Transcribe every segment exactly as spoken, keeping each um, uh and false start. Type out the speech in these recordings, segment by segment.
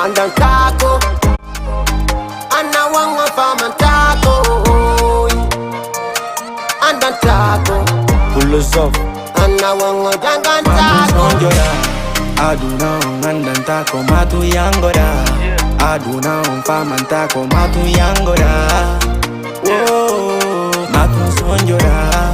Andantako. Ana wango famantako. Andantako. Pull us up. Ana wango dangantako. Sonjora. Aduna on andantako matu yangora. Aduna on famantako matu yangora. Whoa, matu sonjora.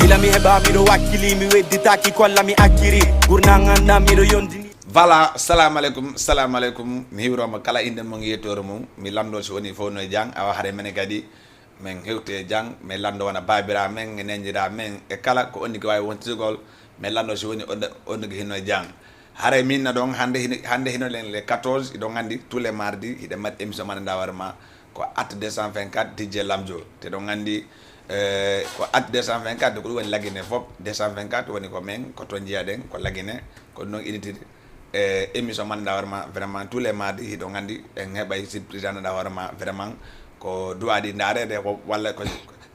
Ila mi heɓa miɗo wakkili mi wedditaki kolla mi acciri. Gurnan an na miɗo yondini. Voilà, salamu aleykum, salamu aleykum. Mi hiwroma kala inɗe mum, yettoore mum. Mi lanndo si woni fof no e jam, awa hare mene kadi. Men hewti e jam, men lanndo wona baabiraaɓe men, e neeniraaɓe men, e kala ko onnigi waawi wontirgol, men lanndo si woni on, onnigi hino e jam. Haray min na ɗon, hannde hino, hannde hino len le quatorze, hiɗon anndi, tous les mardis, hiɗen mari émission Manda Nda Hoore Ma, ko At deux cent vingt-quatre, D J Lamjo. Te ɗon anndi, eh, ko At deux cent vingt-quatre, ko ɗum woni Lagine fof, deux cent vingt-quatre woni ko men, ko toon njiyaɗen, ko Lagine, ko ɗum ɗon ittiti. E émission Manda Nda Hoore Ma, vraiment, tous les mardis, hiɗon anndi, en heɓay surprise Manda Nda Hoore Ma, vraiment, ko duwaaɗi ndaareede, ko, walla ko,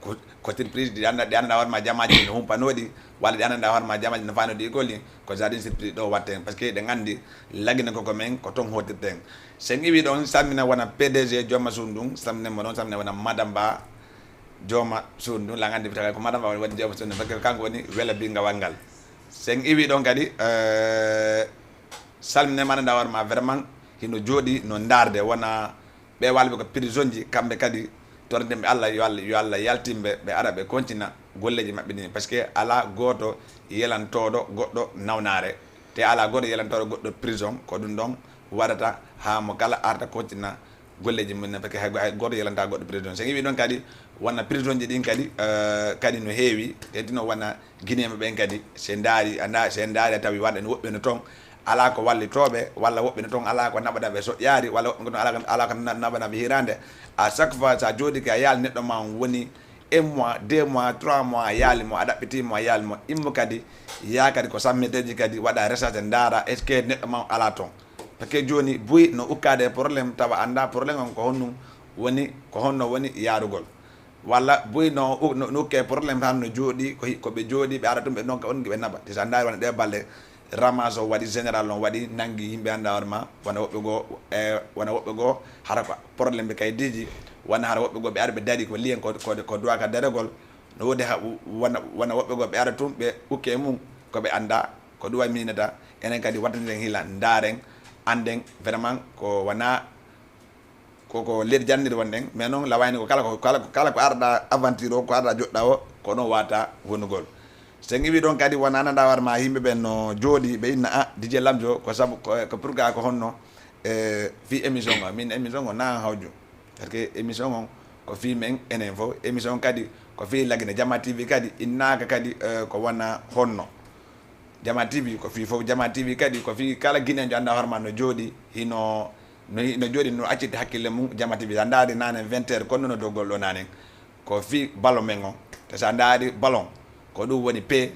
ko, ko surprise ɗi annda, ɗi annda hoore ma jamaaji no humpanooɗi, walla ɗi annda hoore ma jamaaji no faanodi e golli, ko jardin surprise ɗo watten, parce que ɗen anndi Lagine ko ko men, ko ton hootirten. Sen iwi ɗon, salmina wona P D G Jooma Suun ɗum, salmina mo ɗon, salmina wona Madame Ba Jooma Suun ɗum, lan anndi fitaka ko Madame Ba woni Jooma Suun ɗum, parce que kanko woni wela bingawal ngal. Sen iwi ɗon kadi, eh, salmina Manda Nda Hoore Ma, vraiment, hino jooɗi no ndaarde, wona ɓe walla ɓe ko prisonji, kamɓe kadi, toreten ɓe Allah, yo Allah, yo Allah yaltin ɓe, ɓe ara ɓe kontina golleeji maɓɓe ɗin. Parce que alaa gooto yelantooɗo goɗɗo nawnaare, te alaa gooto yelantooɗo goɗɗo prison, ko ɗum ɗon waɗata haa mo kala arta kontina golleeji mum ɗin, parce que hay, hay gooto yelantaa goɗɗo prison. So en iwii ɗon kadi, wona prisonji ɗin kadi, eh, kadi no heewi, te tino wona Guinéen ɓen kadi, si en ndaari, a nda-, si en ndaari a tawi waɗa no woɓɓe no ton, alaa ko wallitooɓe, walla woɓɓe no ton alaa ko naɓana ɓe soƴƴaari, walla woɓɓe no ton alaa ko, alaa ko na-, naɓana ɓe hiraande. À chaque fois, so a jooɗike a yaali neɗɗo ma on woni un mois, deux mois, trois mois, a yaali mo, a ɗaɓɓitii mo, a yaali mo, immo kadi, yaa kadi ko sammeteeji kadi, waɗa recherche, ndaara, est-ce que neɗɗo ma on alaa ton? Parce que jooni buy no ukkaade e problème, tawa anndaa problème on ko honɗum woni, ko honno woni yaarugol. Walla buy no u-, no, no ukkee problème tan no jooɗii, ko hi-, ko ɓe jooɗii, ɓe ara tun, ɓe ndonka on, ɓe naɓa. Te so a ndaari wona ɗee balɗe, Ramas on waɗi, général on waɗi, nangi yimɓe anndaa hoore ma, wona woɓɓe goo, e, wona woɓɓe goo, hara ko problème ɓe kaydiiji, wona hara woɓɓe goo ɓe ari ɓe darii ko liyen ko, ko, ko duwaa ka daregol, no woodi ha, wona, wona woɓɓe goo ɓe ara tun, ɓe ukkee mum, ko ɓe anndaa, ko ɗum waɗi miinata, enen kadi wattandiren hila, ndaaren, annden vraiment ko wona Ko, ko leydi jannirde wonɗen, mais non lawayni ko kala ko, kala, kala ko arɗa aventure o, ko arɗa joɗɗa o, ko ɗon wata wonugol. So en iwi ɗon kadi, wona nana nda war ma yimɓe ɓen no jooɗi, ɓe inna, "Ah, D J Lamjo, ko sabu, ko, ko pourquoi, ko honno, e, fii émission o?" Min émission o na hawju. Parce que émission on ko fii men enen fof. Émission kadi ko fii Lagine. Jama T V kadi innaaka kadi, e, ko wona honno. Jama T V ko fii fof. Jama T V kadi ko fii kala Guinéen jo annda hoore ma no jooɗi, hino, no, no jooɗi, no acciti hakkille mum. Jama T V, sa ndaari nane vingt heures, kono no doggol ɗo nane, ko fii ballon men on. Te sa ndaari ballon, ko ɗum woni P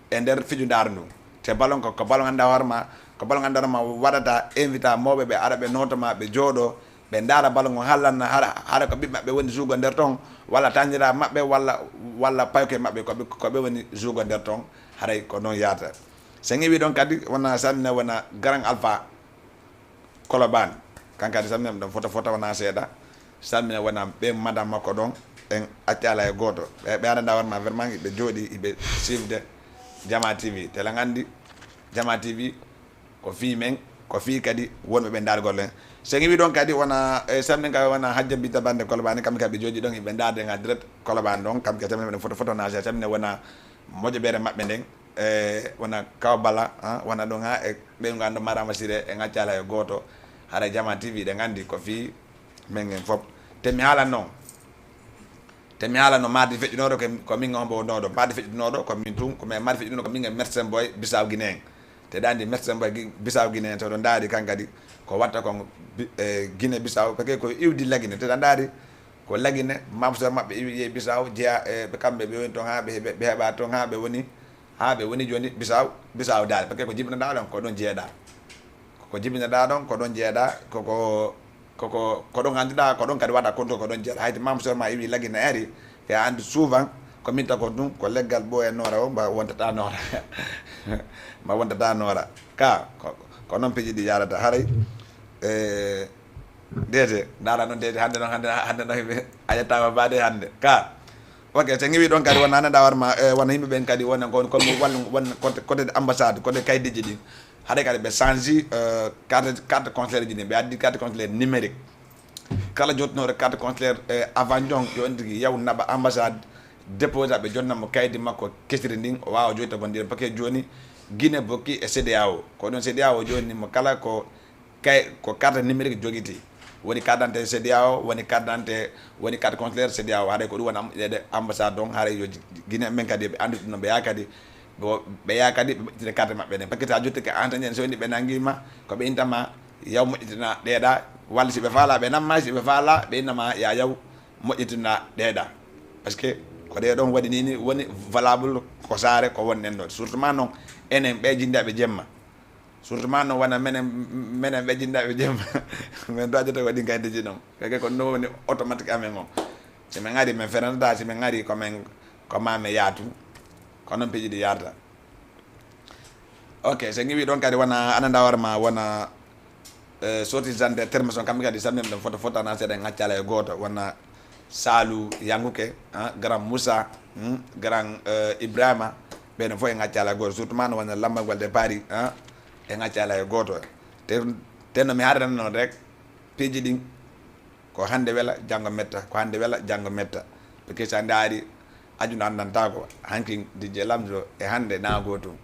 e nder fiju ndaaru ndu. Te ballon ko, ko ballon annda hoore ma, ko ballon annda hoore ma waɗata, invita mawɓe ɓe ara ɓe noota ma, ɓe jooɗo, ɓe ndaara ballon on, hallanna hara, hara ko ɓiɓɓe maɓɓe woni juugo nder ton, walla taaniraaɓe maɓɓe, walla, walla paykoye maɓɓe, ko ɓe, ko ɓe woni juugo nder ton, haray ko non yaata. So en iwi ɗon kadi, wona salmina, wona Grand Alpha Kolobaan. Kan kadi salmina ɗon fota fota wona seeɗa. Salmina wona ɓe madame makko ɗon, en accaala e gooto. Ɓe, ɓe ara nda war ma vraiment, ɓe jooɗi, ɓe suivde Jama T V. Tela nganndi Jama T V, ko fii men, ko fii kadi wonɓe ɓe ndaargol en. So en iwi ɗon kadi wona, e, salmina kadi wona Hajja Binta Bande Kolobaan, kamɓe kadi ɓe jooɗi ɗon, ɓe ndaarde en en direct Kolobaan ɗon, kamɓe kadi salmina ɓe ɗon foto, foto na salmina wona moƴƴere maɓɓe nden, e, wona Kaw Bala, ha, wona ɗon ha, e, ɓe nganndo Marama Sire, e ngaccaala e gooto, hara Jama T V ɗen anndi ko fii men en fof. Te mi haalan non. Te mi haala no mardi feƴƴunooɗo, ko, ko min on wonooɗo. Mardi feƴƴunooɗo, ko min tun, ko men mardi feƴƴunooɗo, ko min e Mersen Boy, Bissau Guinéen. Te ɗa anndi Mersen Boy, Gi-, Bissau Guinéen, so ɗo ndaari kan kadi, ko watta kon bi-, e, Guinée Bissau, parce que ko iwdi Lagine. Te ɗa ndaari, ko Lagine, mamsor maɓɓe iwi, yehi Bissau, jeya, e, ɓe kamɓe ɓe woni ton haa ɓe, ɓe, ɓe heɓa ton haa ɓe woni, haa ɓe woni jooni Bissau, Bissau daali. Parce que ko jibinoɗaa ɗon, ko ɗon jeeɗaa. Ko jibinoɗaa ɗon, ko ɗon jeeɗaa, ko, ko, ko, ko, ko ɗon annduɗaa, ko ɗon kadi waɗa konto, ko ɗon jeeɗaa. Hayti mamsor ma iwi Lagine ari, e a anndi souvent, Ko min tako ɗun, ko leggal ɓooya noora o, mba wontata noora. Mba wontata noora. Ka, ko, ko non piiji ɗi yaarata. Haray, e, deete, ndaara non deete, hannde non, hannde, hannde non, yimɓe a yettaama baade hannde. Ka, ok, so ngiwi ɗon kadi, wona nana dawar ma, e, wona yimɓe ɓen kadi, wona kon, kon mo wallu, won côté, côté ambassade, côté kaydiiji ɗin. Haray kadi ɓe change, e, carte, carte consulaire ji ɗin, ɓe addi carte consulaire numérique. Kala jottinooɗo carte consulaire, e, avant jon, yo on tigi yaw naɓa ambassade, déposa ɓe jonna mo kaydi makko kesiri ndin, o waawa joytagol ndin paquet jooni. Guinée bokki e CEDEAO. Ko ɗon CEDEAO jooni mo kala ko kay, ko carte numérique jogitii. Woni carte d'identité CEDEAO, woni carte d'identité, woni carte consulaire CEDEAO. Haray ko ɗum woni am-, ɗeɗe ambassade on, haray yo Guinée ɓen kadi ɓe anndu ɗum no ɓe yaha kadi. Bo ɓe yaha kadi ɓe moƴƴitina carte maɓɓe ɗen. Parce que si a jottike entretien, so woni ɓe nanngii ma, ko ɓe inta ma, yaw moƴƴitina ɗeeɗa, walla si ɓe faalaa ɓe nan ma, si ɓe faalaa ɓe inna ma, ya yaw moƴƴitina ɗeeɗa. Parce que ko ɗee ɗon waɗi nii ni woni valable ko saare ko wonɗen ɗon. Surtout ma non, enen ɓee jinndaaɓe jemma. Surtout ma non wona menen, menen ɓee jinndaaɓe jemma. Men ɗo a jotta ko ɗin kaydiiji non. Kake ko non woni automatique amen on. Si men ari men fenanata, si men ari ko men, ko ma men yaatu. Ko non piiji ɗi yaarta. Ok, so ngiwi ɗon kadi wona, ana ndawar ma wona, eh, sorti zande terme son kamɓe kadi samnir ɗon foto foto ana seeɗa en accala e gooto. Wona Saalu Yanguke, ah, Grand Moussa, hmm, Grand, eh, Ibrahima, ɓen fof en accala e gooto. Surtout ma no wona Lambagol de Paris, ah, en accala e gooto. Te, te no mi haalata non rek, piiji ɗin, ko hannde wela, janngo metta, ko hannde wela, janngo metta. Parce que si a ndaari, aduna anndantaako, hankin D J Lamzo e hannde na gootum.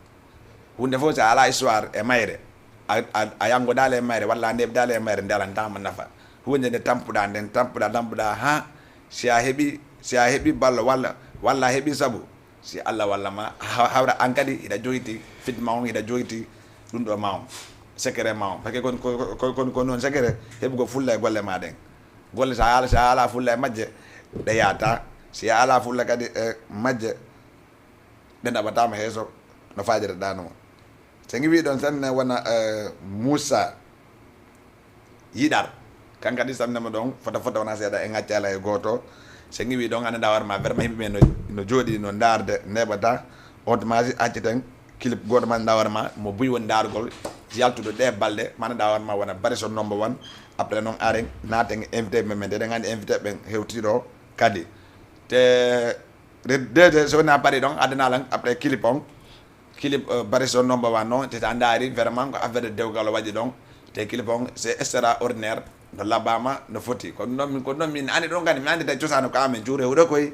Huunde fof si a alaa histoire e mayre, a, a, a yanngodaali e mayre, walla a neeɓidaali e mayre, nde alantaama nafa. Huunde nde tampuɗaa nden, tampuɗaa, tampuɗaa, haa si a heɓi, si a heɓi ballo, walla, walla a heɓi sabu, si Alla walla ma, ha-, hawra an kadi hiɗa joyti fit ma on, hiɗa joyti ɗum ɗo ma on, secret ma on. Parce que kon, ko, ko, kon, kon non secret heɓugol fulla e golle ma ɗen. Golle, si a ala, si a ala fulla e majje, ɗe yaata. Si a ala fulla kadi e majje, ɗe naɓataama heeso no faajireɗaa non. So ngiwi ɗon sanne wona, eh, Moussa Yiɗar. Kan kadi sanne mo ɗon, fota fota wona seeɗa, en accala e gooto. So ngiwi ɗon, ana ndawar ma, vraiment yimɓe ɓe no, no jooɗi, no ndaarde, neeɓata. On tuma si acciten clip gooto ma ndawar ma, mo buy woni ndaargol, yaltuɗo ɗe balɗe, ma ndawar ma wona Bariso number one. Après non aren, naaten invité ɓe men, eɗen anndi invité ɓen hewtiɗo kadi. Te, de, de, de, so woni a pari ɗon, adana lan, après clip on, clip, eh, Bariso number one non, te si a ndaari, vraiment, ko affaire de dewgal o waɗi ɗon. Te clip on, c'est extraordinaire, no labbaama, no foti. Ko non min, ko non min, ani ɗon kadi, mi anndita cosaanu ko amen, juure huɗo koy.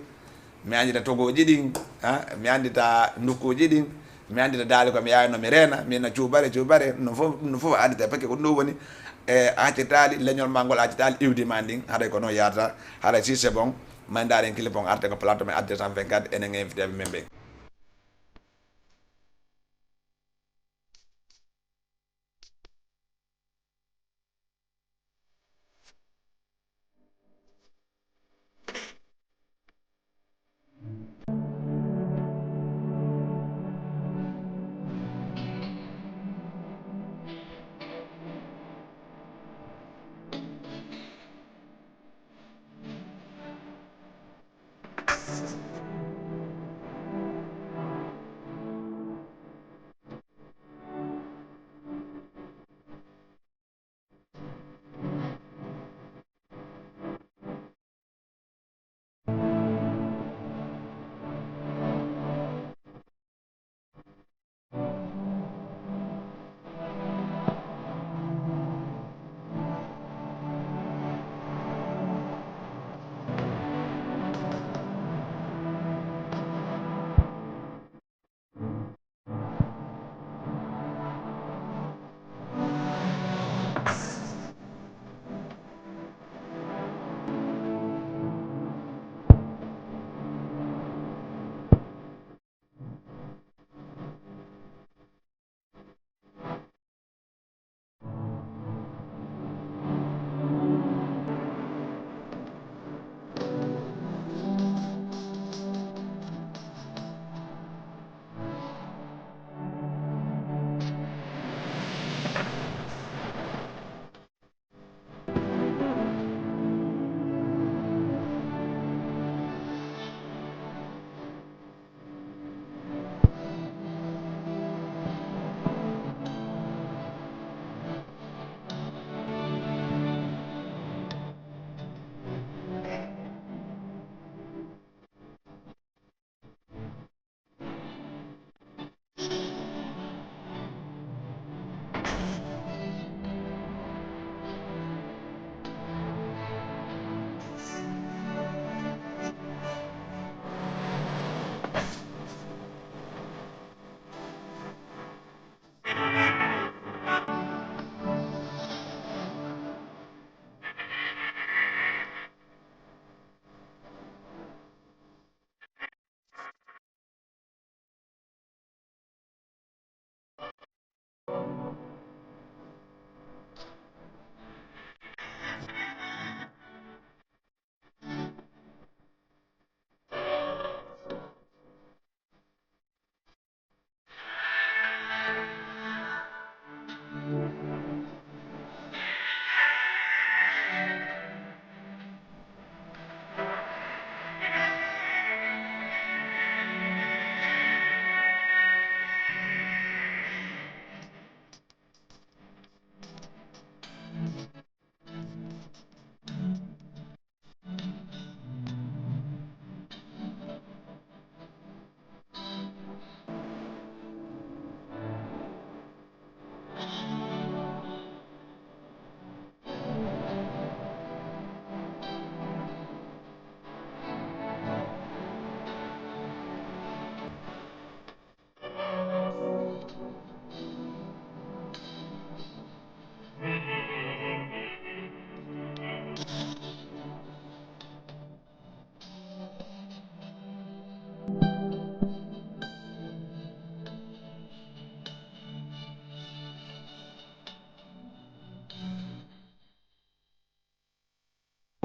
Mi anndita togooji ɗin, ha, mi anndita nokkuuji ɗin, mi anndita daali ko mi yaayno mi reena, mi na cuubare, cuubare, no fof, no fof anndita, parce que ko ɗum woni, e accitaali, leñol ma ngol accitaali, iwdi ma ndin, haray ko non yaata, haray si c'est bon, ma ndaaren clip on arte ko plateau men Adde cent vingt-quatre, enen e invité ɓe men ɓen.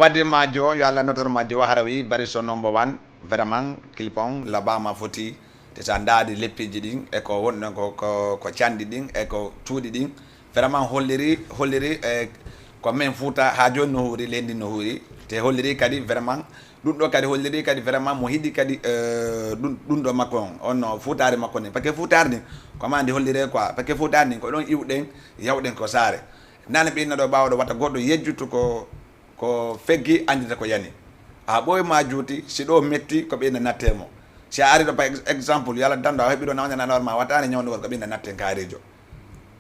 Ɓadii maajo, yo Allah notor maajo, hara wi, bari so number one, vraiment, clip on, labama foti, te sa ndaari leppiiji ɗin, e ko wonɗon ko, ko, ko canɗi ɗin, e ko cuuɗi ɗin, vraiment holliri, holliri, e ko men Fuuta haa jooni no huuri, leydi no huuri, te holliri kadi vraiment, ɗum ɗo kadi holliri kadi vraiment mo hiɗi kadi, eh, ɗum, ɗum ɗo makko on, on no fuutaari makko ni. Parce que fuutaari ni, ko maa ndi hollire quoi, parce que fuutaari ni, ko ɗon iwɗen, yawɗen ko saare. Nane ɓe inna ɗo ɓaawo ɗo wata goɗɗo yejjutu ko Ko feggi, anndita ko yani. A ɓooy ma juuti, si ɗo metti, ko ɓe ina natte mo. Si a ari ɗo, par ex-, exemple, yalla danɗo, a heɓi ɗo nawña nanawar ma, wataani ñawndugol, ko ɓe ina natten kaarijo.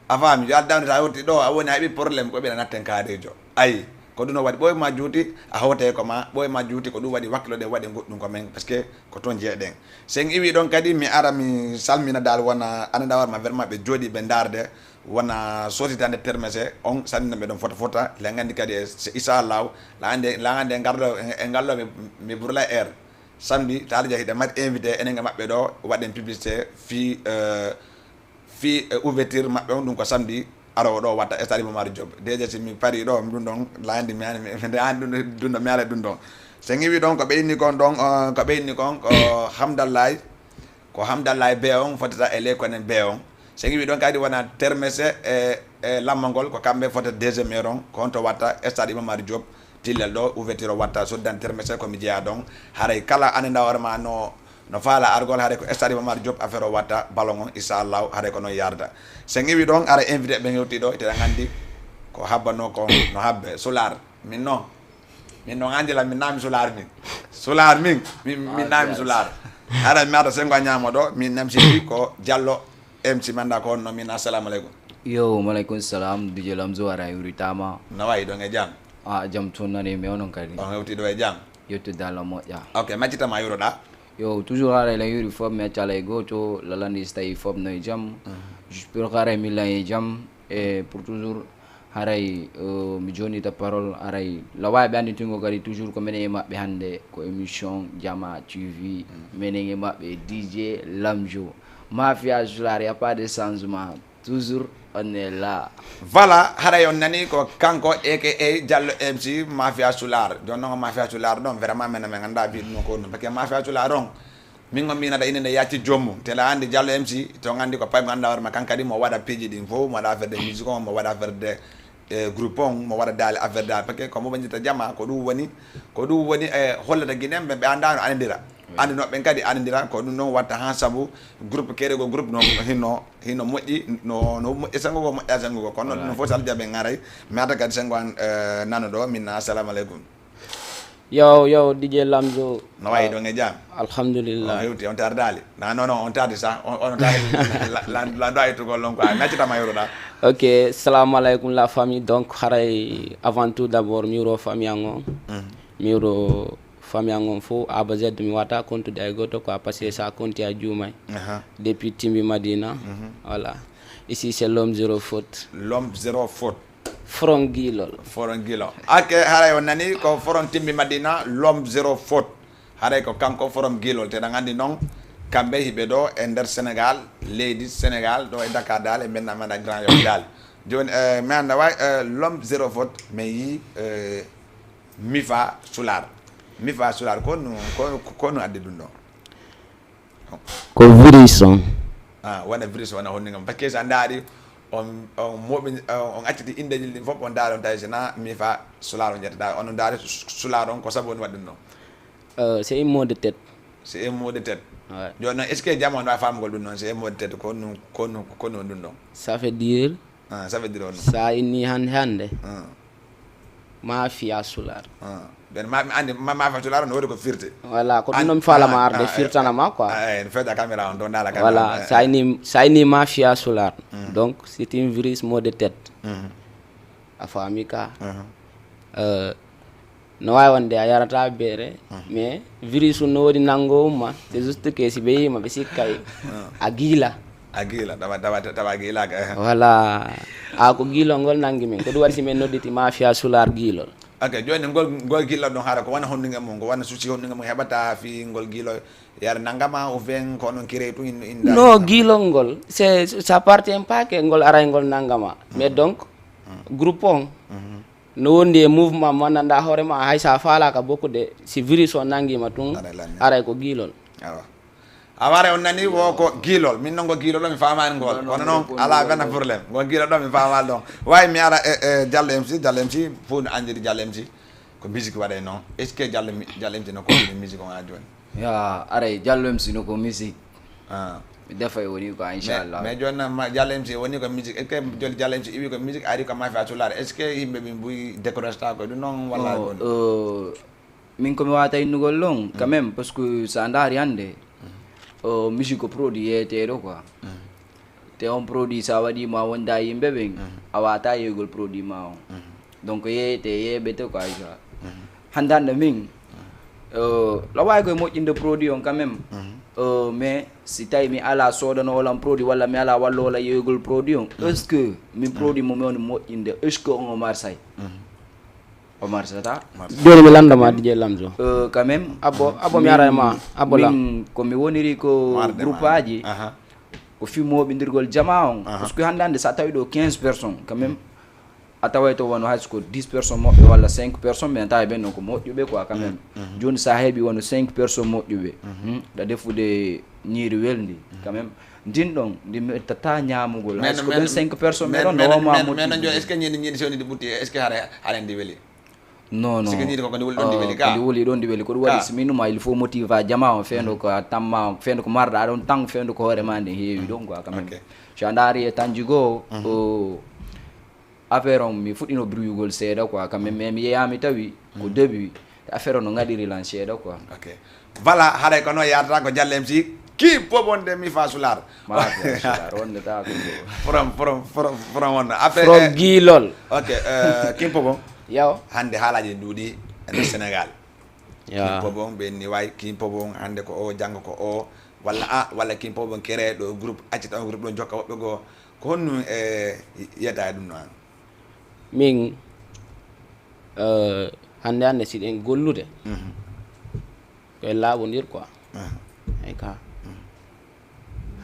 A faami, yalla danɗo, ta hewti ɗo, a woni, a heɓi problème, ko ɓe ina natten kaarijo. Ayi, ko ɗum o waɗi, ɓooy ma juuti, a hewtay ko ma, ɓooy ma juuti, ko ɗum waɗi wakkilo ɗen waɗi goɗɗum ko men, parce que ko toon jeeɗen. Sen iwi ɗon kadi, mi ara mi salmina dal wona, annda war ma, vraiment ɓe jooɗi ɓe ndaarde, wona sositande termese on, sanni no meɗen fota fota, la nganndi kadi e, se, inchallahu, la nganndi, la nganndi e ngarɗo, e, e ngallo mi, mi brûla air. Samedi, taali jahi ɗe mari invité, enen e maɓɓe ɗo, waɗen publicité, fii, euh, fii, euh, ouverture maɓɓe on, ɗum ko samedi, arowo ɗo watta stade Iba Mar Diop. Déjà si mi pari ɗo, ɗum ɗon, la nganndi mi ani, mi, mi, mi ani ɗum, ɗum ɗon, mi ala ɗum ɗon. So ngiwi ɗon, ko ɓe inni kon ɗon, euh, ko ɓe inni kon, ko Hamdallahi, Ko Hamdallahi Bey on fotata e ley konen Bey on. So en iwi ɗon kadi wona termese e, e lammangol, ko kamɓe fotata deuxième heure on, ko honto watta stade Iba Mar Diop Tillel ɗo, ouverture o watta soddan termese ko mi jeyaa ɗon. Haray kala annda hoore ma no, no faala argol, haray ko stade Iba Mar Diop affaire o watta ballon on, inchallahu, haray ko non yarda. So en iwi ɗon, ara invité ɓen hewti ɗo, ite ɗan anndi ko habbano kon no habbe. Sular, min non. Min non, Angela, min naami Sulaar min. Sulaar min, min, min naami Sulaar. Hara mi ata sengo a ñaamo ɗo, min nam siti ko Jallo M C Manda ko honno min, assalamu aleykum. Yo, waleykum salam, D J Lamzo, ara yuri tama. No wayi ɗon e jam? Ah, jam tun nani mi onon kadi. On hewti ɗo e jam? Yettude Allah moƴƴa. Ok, maccita ma yuroɗa? Yo, toujours hara ila yuri fop mi accala e goto, lalandi si tawi fop no e jam. Mhm. Juste pour hara mi lan e jam, e pour toujours Haray, eh, mi jonnita parole, haray lawaaɓe annditingo kadi toujours ko menen e maɓɓe hannde, ko émission Jama T V, menen e maɓɓe D J Lamjo. Mafia Sulaar, y a pas de changement, toujours on est là. Voilà, haray on nani ko kanko A K A Jallo M C Mafia Sulaar. Jooni non Mafia Sulaar ɗon, vraiment menen men annda wiide ɗum ko ɗum. Parce que Mafia Sulaar on, Min on miinata inde nde yacci joom mum. Tela anndi Jallo M C, to on anndi ko paygo annda hoore ma, kan kadi mo waɗa piiji ɗin fof, mo waɗa affaire de musique on, mo waɗa affaire de, eh, groupe on, mo waɗa daali affaire daali. Parce que ko mo ɓe njetta jama, ko ɗum woni, ko ɗum woni, eh, hollata Guinéen ɓe, ɓe annda no anndira. Oui. Anndinooɓe ɓen kadi anndira, ko ɗum noon watta han sabu groupe keerego groupe no hinno, hinno moƴƴi, no, no moƴƴi senngo ko, moƴƴa senngo ko. Kono ɗum fof so Alla jaɓi en aray, mi arta kadi senngo an, eh, nano ɗo, min assalamu aleykum. Yo, yo, D J Lamzo. No wayi ɗon e jam? Alhamdulillah. On hewti, on tardaali? Na, non, non, on tardi sa, on, on tardi la, la, la doit être ko lon quoi. Merci tama yoroɗa. Ok, salam alaikum la famille. Donc, haray, avant tout d'abord, mi wuro famille an on. Mm. Mi wuro famille an on fof, A ba Z, mi wata kontude ay goto quoi, parce que sa konti a juumay. Aha. Depuis Timbi Madina. Mhm. Voilà. Ici, c'est l'homme zéro faute. L'homme zéro faute. Foron Giilol. Foron Giilol. Ok, haray on nani ko Foron Timbi Madina, l'homme zéro faute. Haray ko kanko Foron Giilol. Te ɗan anndi non, kamɓe hiɓe ɗo e nder Sénégal, leydi Sénégal, ɗo e Dakar dal, e mbenna mena Grand Yoff dal. Jooni, eh, mi annda way, eh, l'homme zéro faute, mi yii, eh, Mifa Sulaar. Mifa Sulaar, ko nu, ko, ko nu addi ɗum ɗo? Ko virus on. Ah, wona virus, wona honɗun ngam. Parce que so a ndaari, on, on moɓi-, on, on acciti indeeji ɗin fof, on ndaari, on tawi so na Mifa Sulaar on ƴettata. On ndaari Sulaar on, ko sabu woni waɗi ɗum ɗon? Euh, c'est un mot de tête. C'est un mot de tête. Ouais. Jooni non, est-ce que jama on wawi faamugol ɗum ɗon? C'est un mot de tête. Ko honɗun, ko honɗun, ko honɗun ɗum ɗon? Ça veut dire Ah, ça veut dire on. Sa inni hannde hannde. Ah. Mafia Sulaar. Ah. Ben, ma, mi anndi, ma, mafia Sulaar no woni ko firti. Voilà, ko ɗum ɗon mi faalama arde firtana ma quoi. Ah, eh, firta caméra on, ɗon ndaara caméra. Voilà, eh, sa inni, sa inni mafia Sulaar. Mm. Donc, c'est un virus mot de tête. Mm. A faami ka? Mhm. Euh, No waawi wonde a yarataa beere, mhm, mais virus no woodi nanngoowol ma, c'est juste que si ɓe yii ma, ɓe sikkay a giila. A giila, tawa, tawa, tawa a giilaaka, eh. Voilà. A ko giilol ngol nanngi min. Ko ɗum waɗi si min nodditi Mafia Sulaar Giilol. Ok, jooni ngol, ngol giilol ɗon hara ko wona honɗun e mum, ko wona souci honɗun e mum heɓata fii ngol giilol yara nanngama ou bien ko onon kirey tun in-, inda? Non, giilol ngol, c'est, ça appartient pas que ngol aray ngol nanngama. Mais, mhm, donc, mhm, groupe on, mhm, No wondi e mouvement mo anndanɗaa hoore ma, hay so a faalaaka bokkude, si virus on nanngi ma tun, Aray lanni. Aray ko giilol. Awa. A ware on nani wo ko giilol. Min non ko giilol, mi faamaani ngol. Non, non, Kono non, non, ko alaa non, benn non. Problème. Ko giilol ɗo, mi faamaali ɗon. Way, mi ara e, e Diallo M C, Diallo M C, fof no anndiri Diallo M C. Ko musique waɗay non. Est-ce que Diallo mi-, Diallo M C no ko musique on haa jooni? Ya, aray, Diallo M C no ko musique. Ah. Mi defa e woni quoi, Mais, inchallah. mais jooni nan ma, Diallo M C woni ko musique. Est-ce que joni Diallo M C iwi ko musique, ari ko mafia tulaare? Est-ce que yimɓe ɓe mbuyi décourage ta ko ɗum non walla Oh, ko ɗum? Euh, min ko mi wawata innugol ɗon, quand même, parce que sa ndaari hannde, euh, musique ko produit yeeteeɗo quoi. Te on produit sa waɗi mo a wonda e yimɓe ɓen, a wata yeegol produit ma on. Donc yeeyete, yeeɓete quoi, tu vois. Hannde hannde min, euh, la waawi koye moƴƴinde produit on quand même. Euh, mais si tawi mi ala soodano olan produit walla mi ala wallo olan yeegol produit on, est-ce que min produit mo mi woni moƴƴinde, est-ce que on o marsay? O marsata. Jooni mi lanndo ma, D J Lamzo. Euh, quand même, Abbo, Abbo, mi min, ara e ma, Abbo la. Min ko mi woniri ko Marde groupe ma. Aji, Aha. Ko fii mooɓindirgol jamaa on. Aha. Parce que hannde hannde, so a tawi ɗo quinze personnes, quand même, a taway to wano hay so ko dix personnes moƴƴo walla cinq personnes, mais a tawi ɓen non ko moƴƴuɓe quoi, quand même. Jooni so a heɓi wano cinq personnes moƴƴuɓe, hmm, ɗa defude ñiiri welndi, quand même. Ndin ɗon, ndi mettata ñaamugol. Hay so ko ɓen cinq personnes ɓe ɗon, no wama moƴƴude. Mais non, jooni, est-ce que ñiiri, ñiiri si woni ɗi ɓutti, est-ce que hara, hara ndi weli? Non, non. Sike ñiiri ko, ko ndi wuli ɗon ndi weli ka? Ko ndi wuli ɗon ndi weli. Ko ɗum waɗi, si mi numa, il faut motiva jamaa on, fewndo ko a tamma on, fewndo ko marɗa ɗon tan, fewndo ko hoore ma nden heewi ɗon quoi, quand même. Ok. So a ndaari e tanji goo, o affaire on, mi fuɗɗino bruyugol seeɗa quoi, quand même, mais mi yeeyaa mi tawi ko début, affaire on no ngaɗiri lan seeɗa quoi. Ok. Voilà, haray ko non yaatata ko Diallo M C, King Popo nde mi fa sular. Ma fa sular, wonde ta ko. From, from, from, from on. Après, From eh, Gilol. Ok, euh, King Popo. Yaw. Hannde haalaaji ɗi ɗuuɗi e nder Sénégal. Ya. King Popo, ɓe ni way, King Popo, hannde ko o, janngo ko o. Walla a, walla King Popo créé ɗo groupe, accita on groupe ɗo, jokka woɓɓe goo. Ko honno, eh, yiyata e ɗum no an? Min, eh, hannde hannde si ɗen gollude, Mhm. ko en laaɓondir quoi. Ah. Ey ka.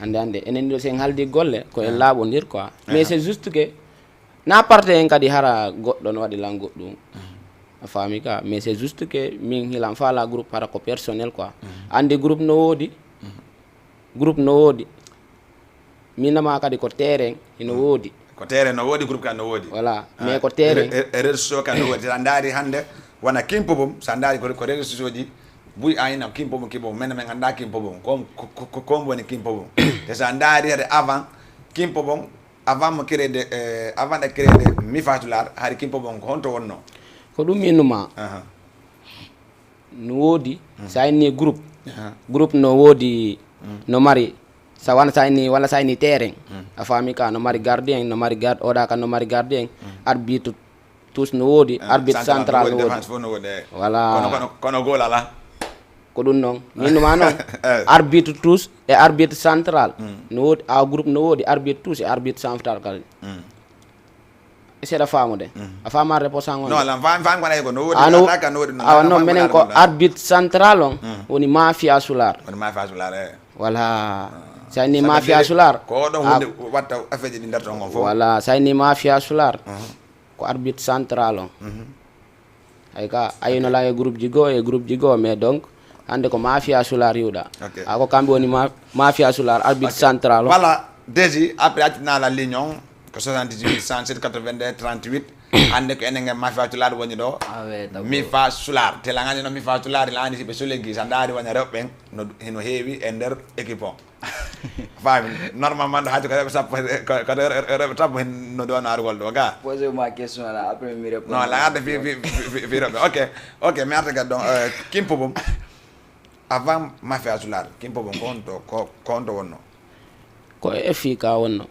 Hannde hannde, enen ɗo si en haaldi golle, ko en Ah. laaɓondir quoi. Mais Ah. c'est juste que, na parte en kadi hara goɗɗo no waɗi lan goɗɗum. Ah. A faami ka, mais c'est juste que min hilan faala groupe hara ko personnel quoi. Ah. Anndi groupe no woodi, Mhm. groupe no woodi. Min nama kadi ko terrain hino Mm. woodi. Ko terrain no woodi, groupe kan no woodi. Voilà. Ah, Mais ko terrain. Re-, re-, réseaux sociaux kan no woodi. Sa ndaari hannde, wona King Popo, sa ndaari ko, ko réseaux sociaux ji, buy a ina King Popo, King Popo, men, men annda King Popo. Ko, ko, ko, ko, ko woni King Popo. Te sa ndaari hade avant, King Popo, avant mo créé de, eh, avant de créé de Mi Fa Sular, hari King Popo ko honto wonno? Ko ɗum innuma. Aha. No woodi, Mm. sa inni groupe, Aha. groupe no woodi, Mm. no mari, sa wana sa inni, walla sa inni terrain. Mm. A faami ka, no mari gardien, no mari gard-, oɗa ka no mari gardien, Mm. arbitre tous no woodi, Ah, arbitre central no central no woodi, woodi. Défense fof no woodi, eh. Voilà. Kono, kono, kono goal ala. Ko ɗum non. Min numa non. Eh. Arbitre tous e arbitre central. Mm. No woodi, a groupe no woodi, arbitre tous e arbitre central kadi. Mm. Est-ce que aɗa faamude? Mhm. A faamaa réponse an on? Non, lan faan, faan ko alay ko no woodi, Ah, no, attaque no woodi, non, awa, lan non, faan menen ko ko alay ko. Arbitre central on, Mhm. woni Mafia Sular. Woni Mafia Sular, eh. Voilà. Ah. Sa inni Sabu Mafia ndiri Sular, ko oɗon ah, woni watta affaire ji ɗi ndarton on fof. Voilà, sa inni Mafia Sular, Mhm. ko arbitre central on. Mhm. Hay ka, ayino lan e groupe ji goo, e groupe ji goo, mais donc, hannde ko Mafia Sular hiwɗa. Ok. A ko kamɓe woni ma-, Mafia Sular, arbitre Ok. central o. Voilà, Desi, après, accu naa la ligne on, ko soixante-dix-huit, cent sept, quatre-vingt-deux, trente-huit. Hannde ko enen ngen Mafia Sular woni ɗo. Ah, ouais, d'accord. Mi Fa Sular. Te lan anndi no Mi Fa Sular, lan anndi si ɓe sulegi, sa ndaari wona rewɓe ɓen, no, hino heewi e nder équipe on. Faami, normalement, ɗo haaju ko rewɓe sappo, ko, ko rewɓe, rewɓe, rewɓe tappo hen no ɗo no arugol ɗo, ga? Posez-moi question là, après mi répond. Non, la arde fi, fi, fi, fi, fi rewɓe. Ok, ok, mi arta ga donc, euh, King Popo. Avant Mafia Sular, King Popo, ko honto, ko, ko honto wonno? Ko e F I K wonno.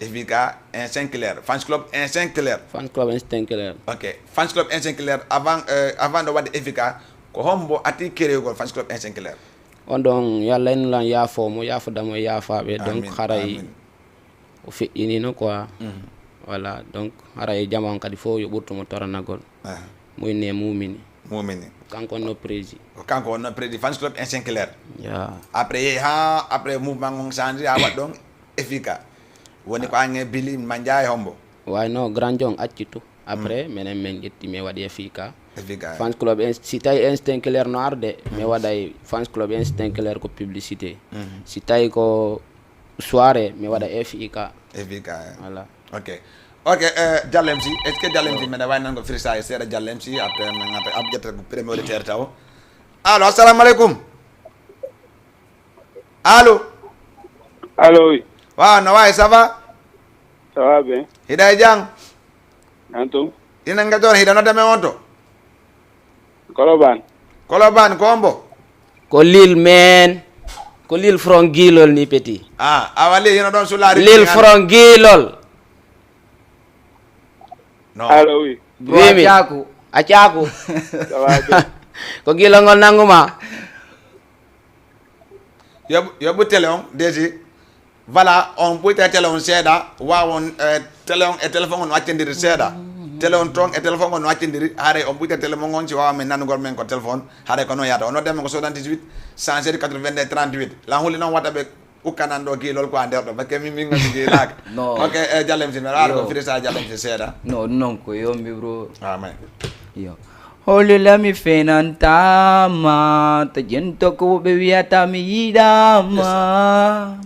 F I K, un Sinclair. Fans Club, un Sinclair. Fans Club, un Sinclair. Ok, Fans Club, un Sinclair, avant, euh, avant ɗo waɗde F I K, ko hombo ati kereyugol Fans Club, un Sinclair? On ɗon, yo Allah en lan yaafo mo, yaafoda mo e yaafaaɓe. Donc, Amin, haray amin. O feƴƴinino quoi. Mhm. Voilà, donc, haray jama on kadi fof yo ɓurtu mo toranagol. Aha. Mo inne Mumini. Mumini. Kanko on no prési. Ko kanko on no prési Fans Club un Sinclair. Ya. Après, yehi ha, après mouvement on change, ha waɗ ɗon F I K. Woni ko an e Billy Mandia e hombo. Way no, Grand John acci tout. Après, menen men ƴetti, mi waɗi F I K. F I K, eh. Fans club Ins-, si tawi Instinct Clair no arde, mi waɗay fans club Instinct Clair ko publicité. Si tawi ko soirée, mi waɗa F I K. F I K, eh. Voilà. Ok. Ok, eh, Diallo M C, est-ce que Diallo M C, meɗa wawi nango freestyle seeɗa Diallo M C, après, men ngata, ab ƴetta ko premier auditeur taw. Allo, assalamu alaikum. Allo. Allo, oui. Waaw, no wayi, ça va? Ça va bien. Hiɗa e jam? An tun? Ina nga toon, hiɗa nodda men on to? Koloban. Koloban, ko hombo? Ko Lil, man. Ko Lil from Gilol ni, petit. Ah, awa Lil, hino ɗon sulaari Lil ni, from Gilol. No. Allo, oui. Bro, oui, a mi. Caaku. A caaku. Ça va bien. Ko Gilol ngol nangu ma. Yoɓu, yoɓu télé on, desi. Voilà, on ɓuyta télé on seeɗa, waawon, eh, télé on e téléphone on no accindiri seeɗa. Télé on ton e téléphone on no accindiri, haray on ɓuyta télé mon on, si waawa men nanugol men ko téléphone, haray ko non yaata. On nodda men ko soixante-dix-huit, cent sept, quatre-vingt-deux, trente-huit. Lan huli non wata ɓe ukkanan ɗo Gilol ko a nder ɗo, parce que min, min ngon mi Gilaaka. No. Ok, eh, Diallo M C, mi waɗa ko freestyle Diallo M C seeɗa. No, non ko yombi, bro. Ah, mais. Yo. Holula mi fenantama, ta jento ko ɓe wiyata mi yiɗama.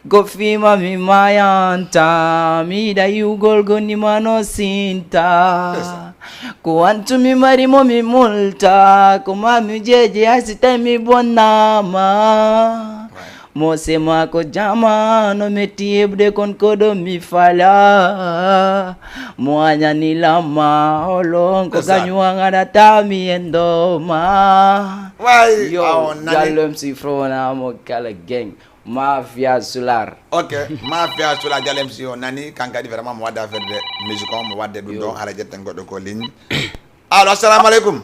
Ko fima mi mayanta, mi yiɗa yiwgol gonni ma no sinta. Ko antu mi mari mo mi multa, ko ma mi jeje hasi tawi mi bonnama. Mo sema ko jama no metti heɓude kon ko ɗo mi fala. Mo añani lamma, holon ko gañu an aɗa taami e ndoma. Way, yo, a on nani. Diallo M C Frona mo kala gang. Mafia Sular. Ok, Mafia Sular, Diallo M C o nani, kan kadi vraiment mo wadde affaire de musique on, mo wadde ɗum ɗon, hara ƴetten goɗɗo ko ligne. Allo, assalamu alaikum.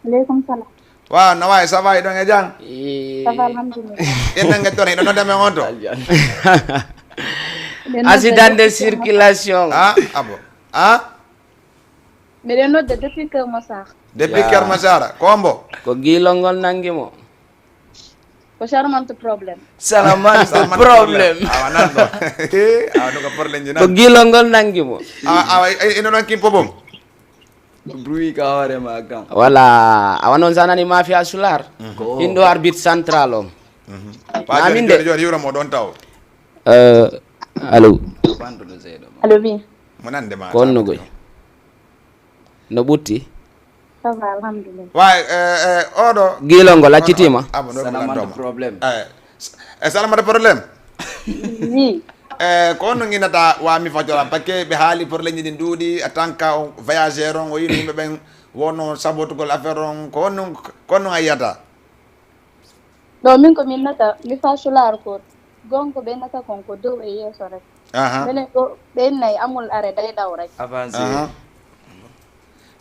Aleykum salam. Waaw, no wayi, ça va, hiɗon e jam? Eh. Ça va, alhamdulillah. En nan ngetton, hiɗon nodda men on to? Aljan. Miɗen nodda Accident de depuis Kër Massar. Circulation. Ah, ah bon. Ah? Miɗen nodda depuis Kër Massar. Depuis Kër Massar. Ko hombo? Ko Gilol ngol nangi mo. Ko Charmante Problème. Salamante Problème. Awa nan ɗo. Awa ɗo ko problème ji nan. Ko Gilol ngol nangi mo. Awa, awa, ino ɗon kimpo bom. Bruit ka hoore ma kan. Voilà, awa non sa nani Mafia Sular. Ko. Inɗo arbitre central on. Amin de. Joni, joni, hiwra mo ɗon taw. Euh, allo. Allo, oui. Mo nande ma. Ko honno goy? No ɓutti? Ça va, alhamdulillah. Way, eh, eh, oɗo. Gilol ngol accitiima. Ah, bon, ɗo Salamata Problème. Eh, s-, eh, Salamata Problème? Oui. Eh, ko honno nginata wa mi fajora? Parce que ɓe haali problème ji ɗin ɗuuɗi, en tant que on voyageur on, o yino yimɓe ɓen wonno sabotugol affaire on, ko honno, ko honno a yiyata? Ɗo min ko min nata, mi fa sulaar ko gonko ɓe nata kon ko dow e yeeso rek. Aha. Minen ɗo ɓe nayi amul are day ɗaw rek. Avancé. Aha.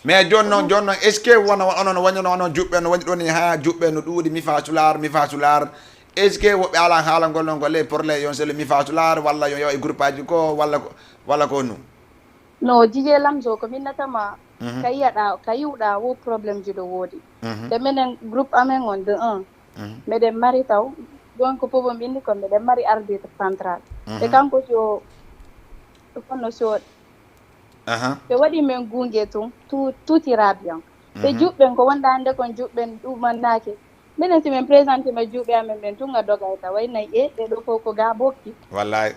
Mais jooni non, jooni non, est-ce que wona, onon woni, no, no juɓɓe no woni ɗon ni, ha juɓɓe no ɗuuɗi, mi fa sulaar, mi fa sulaar. Est-ce que woɓɓe ala haalangol non ko les problèmes yon selu mi fa sulaar, walla yo, yo e groupe aji ko, walla ko, walla ko nu? No, Dj J Lamzo, ko min natama, mhm, ka yiyaɗa, ka yiwɗa wo problème ji ɗo woodi. Mhm. Te minen groupe amen on de un, mhm, meɗen mari taw, donc ko pobom ɓinndi kon, meɗen mari arbitre central. Mhm. E kanko si o, kono si o, aha, ɓe waɗi men gunge tun, tout, tout ira bien. Ɓe, mhm, juɓɓen ko wonɗa hannde kon juɓɓen ɗumannaake. Minen si min présenté ma juuɓe amen ɓen tun a dogay ka way nayi e ɓe ɗo fof ko ga bokki. Wallahi.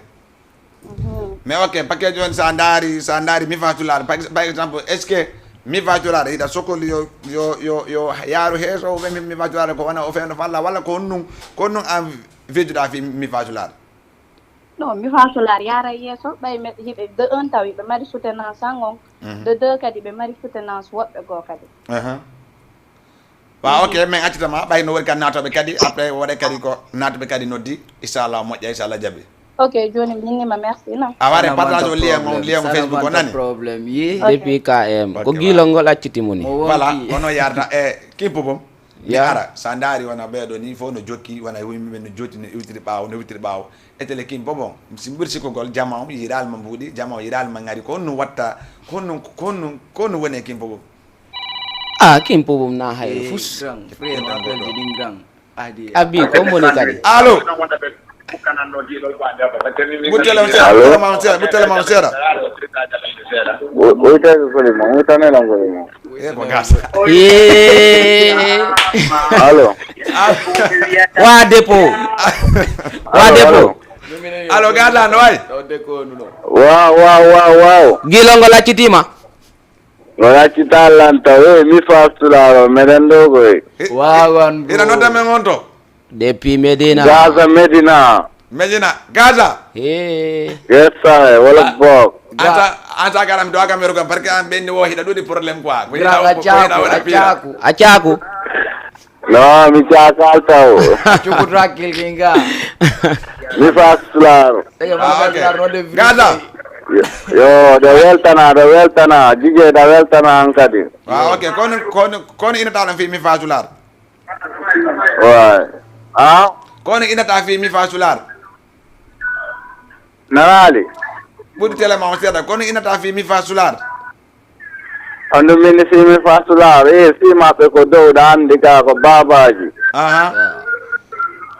Mhm. Mais ok, paquet jooni sa ndaari, sa ndaari mi fa tulaar, par ex-, par exemple, est-ce que mi fa tulaar hiɗa sokoli yo, yo, yo, yo yaaru heeso, ou bien mi, mi fa tulaar ko wona o fewndo falla, walla ko honɗum, ko honɗum an vejuɗa fi mi fa tulaar? Non, mi fa sulaar yaaray yeeso, ɓay me, hiɓe de un taw hiɓe mari soutenance an on, mhm, de deux kadi ɓe mari soutenance woɓɓe goo kadi. Aha. Waaw, ok, min accitama, ɓay no woni kan naatooɓe kadi, après waɗa kadi ko naatooɓe kadi noddi, inchallah moƴƴa, inchallah jaɓi. Ok, jooni mi innima, merci, non? A ware partage o lien on, lien on Facebook o nani? Problème, yi. Ok. Depuis K M, ko gilol ngol acciti mo ni. Voilà, kono yarda, e, kimpo bom. Mi ara, sa ndaari wona ɓeeɗo ni, fof no jokki, wona yimɓe ɓe no jokki, no iwtiri ɓaawo, no iwtiri ɓaawo. Etele kimpo bom, si mbir sikkugol jama on, yiɗaali ma mbuuɗi, jama on yiɗaali ma ŋari, ko honno watta, ko honno, ko honno, ko honno woni e kimpo bom? Ah, kimpo bom na hayre fus. Grand, frère, appel ji ɗin grand. Adi. Abi, ko moni kadi? Allo? Ɓuttel on seeɗa, ɓuttel on seeɗa. Ɓuttel on seeɗa. Ɓuyteke koli mo, ɓuytanela koli mo. E ko gasa. Allo. Wa dépôt. Wa dépôt. Allo, gada no way? Waaw, waaw, waaw, waaw. Gilongo laccitiima. Wala ci talanta we mi fastularo meɗen ɗo koy. Wawan. Ina nodda men on to. Depuis Medina. Gaza Medina. Medina, Gaza. Hey. Yes I, wala bok. Anta anta garam do agam merugo barke an benni wo hida dudi problème quoi. Ko hida Grand ko hida Achaku, wala pira. Achaku. Achaku. No mi cakal taw. Cuku tranquille kinga. Mi fastularo. Tege Ah, ma okay. Gaza no de. Gaza. Yo, da weltana, da weltana, jije da weltana an kadi. Ah, okay. Kono kono kono ina tala fi mi fastularo. Waay. Ah? Kono ina ta fi mi fastularo. Nanaali. Ɓuri tele ma on seeɗa kono ina ta fi mi fastularo. Andu min si mi fastularo. Eh, si maɓɓe ko dow da andi ka ko babaji. Aha.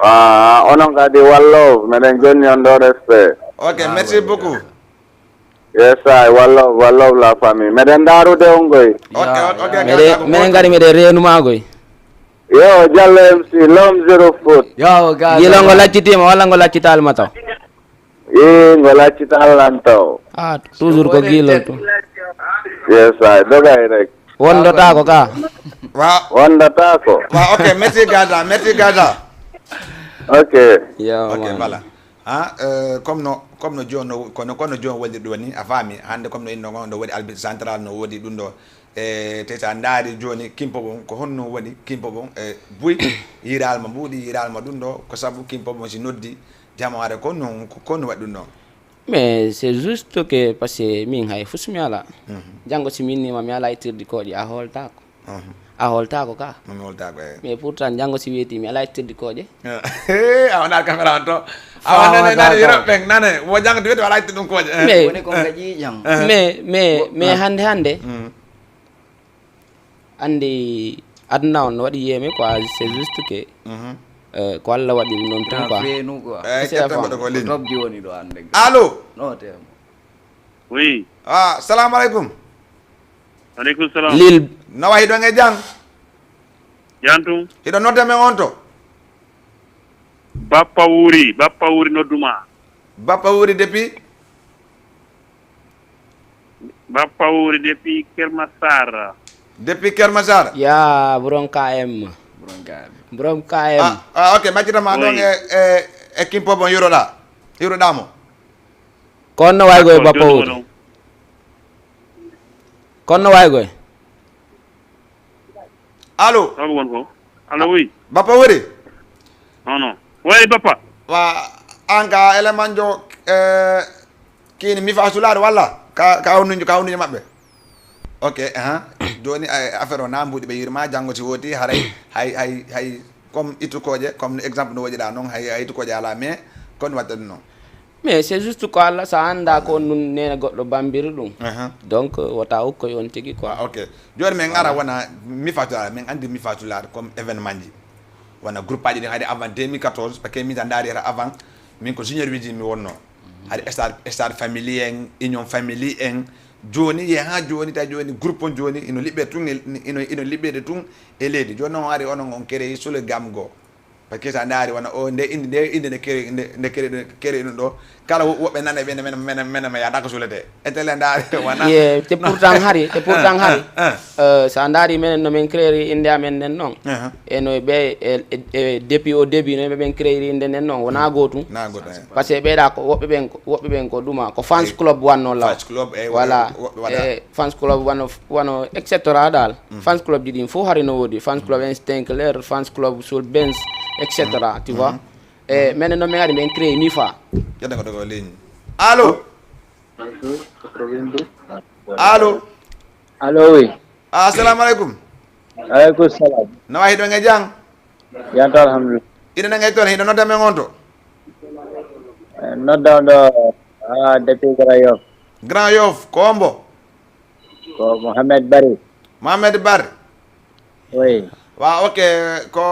Ah, onon kadi wallo, meɗen jonni on ɗo respect. Ok, merci beaucoup. Yes I, wallo, wallo la famille. Meɗen ndarude on goy. Ok, ok, ok. Meɗen meɗen ngari meɗen reenumaa goy. Yo, Jallo M C, l'homme zéro faute. Yo, Gaza. Gilongo laccitiima walla ngo laccitaali ma taw. Ii, ngo laccital lan taw. Ah, toujours ko gilol to. Yes I, dogay rek. Wondotaako ka. Wa Wondata ko. Wa ok, merci Gaza, merci Gaza. Ok. Yo, Ok, man. Voilà. Ha, euh, comme no comme no jono kono kono jono wonde ɗo ni a faami hannde comme no inno on ɗo waɗi arbitre central no woodi ɗum ɗo e te sa ndaari jooni kimpo bon ko honno woni kimpo bon e buy yiral ma mbuuɗi yiral ma ɗum ɗo ko sabu kimpo bon si noddi jamaare ko non ko kon waɗi ɗum ɗon. Mais c'est juste que parce que min hay fus mi ala. Janngo si min nima mi ala ittirdi kooƴe a hooltaako. A hooltaako ka. Mami holtaako e Mais pourtant janngo si weeti mi ala ittirdi kooƴe. A wona caméra on to. A wona nane nane yiro ɓen nane wo janngo weeti wala itti ɗum kooƴe. Mais Woni ko nga ƴiiƴam. mais mais mais hannde hannde anndi aduna on no waɗi yeeme quoi, c'est juste que euh, ko Allah waɗi ɗum noon tun quoi. Feenu quoi. Eyi C'est la kettango ɗo femme. ko ligne. Tobji woni ɗo hannde. Allo. No tem. Oui, Ah, salamu aleykum. Aleykum salam. Lil No wa hiɗon e jam? Jantum. Hiɗo nodda men on to? Bappa Wuri, Bappa Wuri nodduma. Bappa Wuri depuis? Bappa Wuri depuis Kermasar. Depuis Kermasar? Ya Bron K M. Bronkaɓe. Bron K M. Ah, ah, ok, maccita ma ɗon Oui. e, e, e kimpo bon yuroɗa. Yuroɗa mo. Kon no wayi goy D'accord, Bappa joni Wuri. Woni. Kon no wayi goy. Allo. Ko won ko? Allo, oui. Bappa Wuri? Non, non. Oui, Bappa. Wa an ka élément jo eh, kini mi fa sulaɗo walla ka ka hunnuji ka hunnuji maɓɓe. Ok, aha. Joni eh, affaire o na mbuɗi ɓe yirma janngo si woti haray hay hay hay comme ittukoje comme exemple no woƴiɗa noon hay hay ittukoje ala mais kon watta ɗum noon. Mais c'est juste ko Allah sa annda ko nun nena goɗɗo bambiri ɗum. Aha. Donc wota ukkoy on tigi quoi. Ah, ok. Joni min ara wona mi fa sulaɗo min andi mi fa sulaɗo comme événement ji wona groupe aji ɗin haɗi avant deux mille quatorze parce que min tan ndaari hata avant min ko junior wiji mi wonno haɗi stade stade family en union family en joni ye ha joni ta joni groupe on joni ino liɓɓe tun e- ino ino liɓɓede tun e leydi joni on ari onon on créé solo gam goo parce que sa ndaari wona o nde inde nde inde nde créé nde nde créé nde créé ɗum ɗo kala wo- woɓɓe nana ɓe mena mena mena ma yadaka sulete etele ndaari wona Ye te pourtant hari te pourtant hari euh, sa ndaari menen no min créeri inde amen nden noon. Aha. E no ɓe e- e- e- depuis au début no ɓe ɓen créeri inde nden noon wona gootum. Na goɗɗo Parce que ɓeeɗa ko woɓɓe ɓen ko woɓɓe ɓen ko ɗuma ko fans club wanno law. Fans club e Voilà. Woɓɓe waɗa E fans club wano wano et cetera dal. Fans club ji ɗin fof hari no woodi fans club Instinct Lair fans club Soul Benz, et cetera tu vois. E menen noon min ari min créé mifa. Ƴetta ko ɗo ko ligne allo allo Allo, oui. Assalamu aleykum. Aleykum salam. No wayi ɗon e jam? Jam tan alhamdulillah. Ina nan e toon hino nodda men on to? Eh, nodda on ɗo ah, depuis Grand Yoff. Grand Yoff ko hombo? Ko Mohamed Bari. Mohamed Bar. Oui. Wa ok ko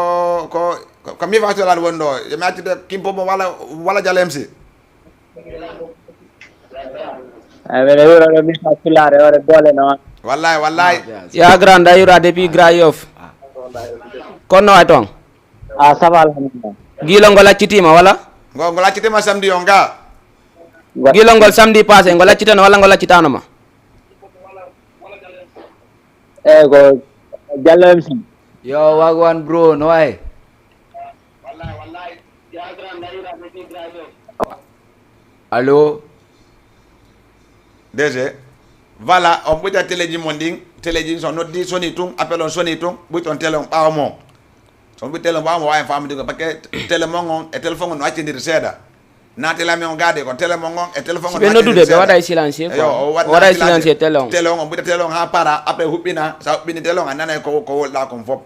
ko Ko, ko mi fasulal woni ɗo. Yo mi accite Kimpo mo wala, wala Jalo M C. Ay, mene wuro ɗo mi fasulaare, ore boole no. Wallahi, wallahi. Ya grand, a yura depuis Grand Yoff. Kono no ay ton? Ah, ça va, alhamdulillah. Gilo ngol accitiima, wala? Ngo, ngol accitiima samedi on ga. Gilo ngol samedi passé, ngol accitano wala ngol accitano ma? Eh, ko Jallo M C. Yo, wagwan, bro, no way? Allo? D G, voilà, on ɓuyta téléji mon ɗin, téléji so noddi, soni tun, appel on soni tun, ɓuyton télé on ɓaawo mon. So on ɓuyta télé on ɓaawo mon, waawi faamude ko, parce que télé mon on e téléphone on no accindiri seeɗa. Naatela men on gaade ko télé mon on e téléphone on. Si ɓe noddude, ɓe waɗa e silencieux quoi. Yo, o waɗa silencieux télé on. Télé on, on ɓuyta télé on haa para, après huɓɓina, sa huɓɓini télé on, a nanay ko, ko wolɗa kon fof.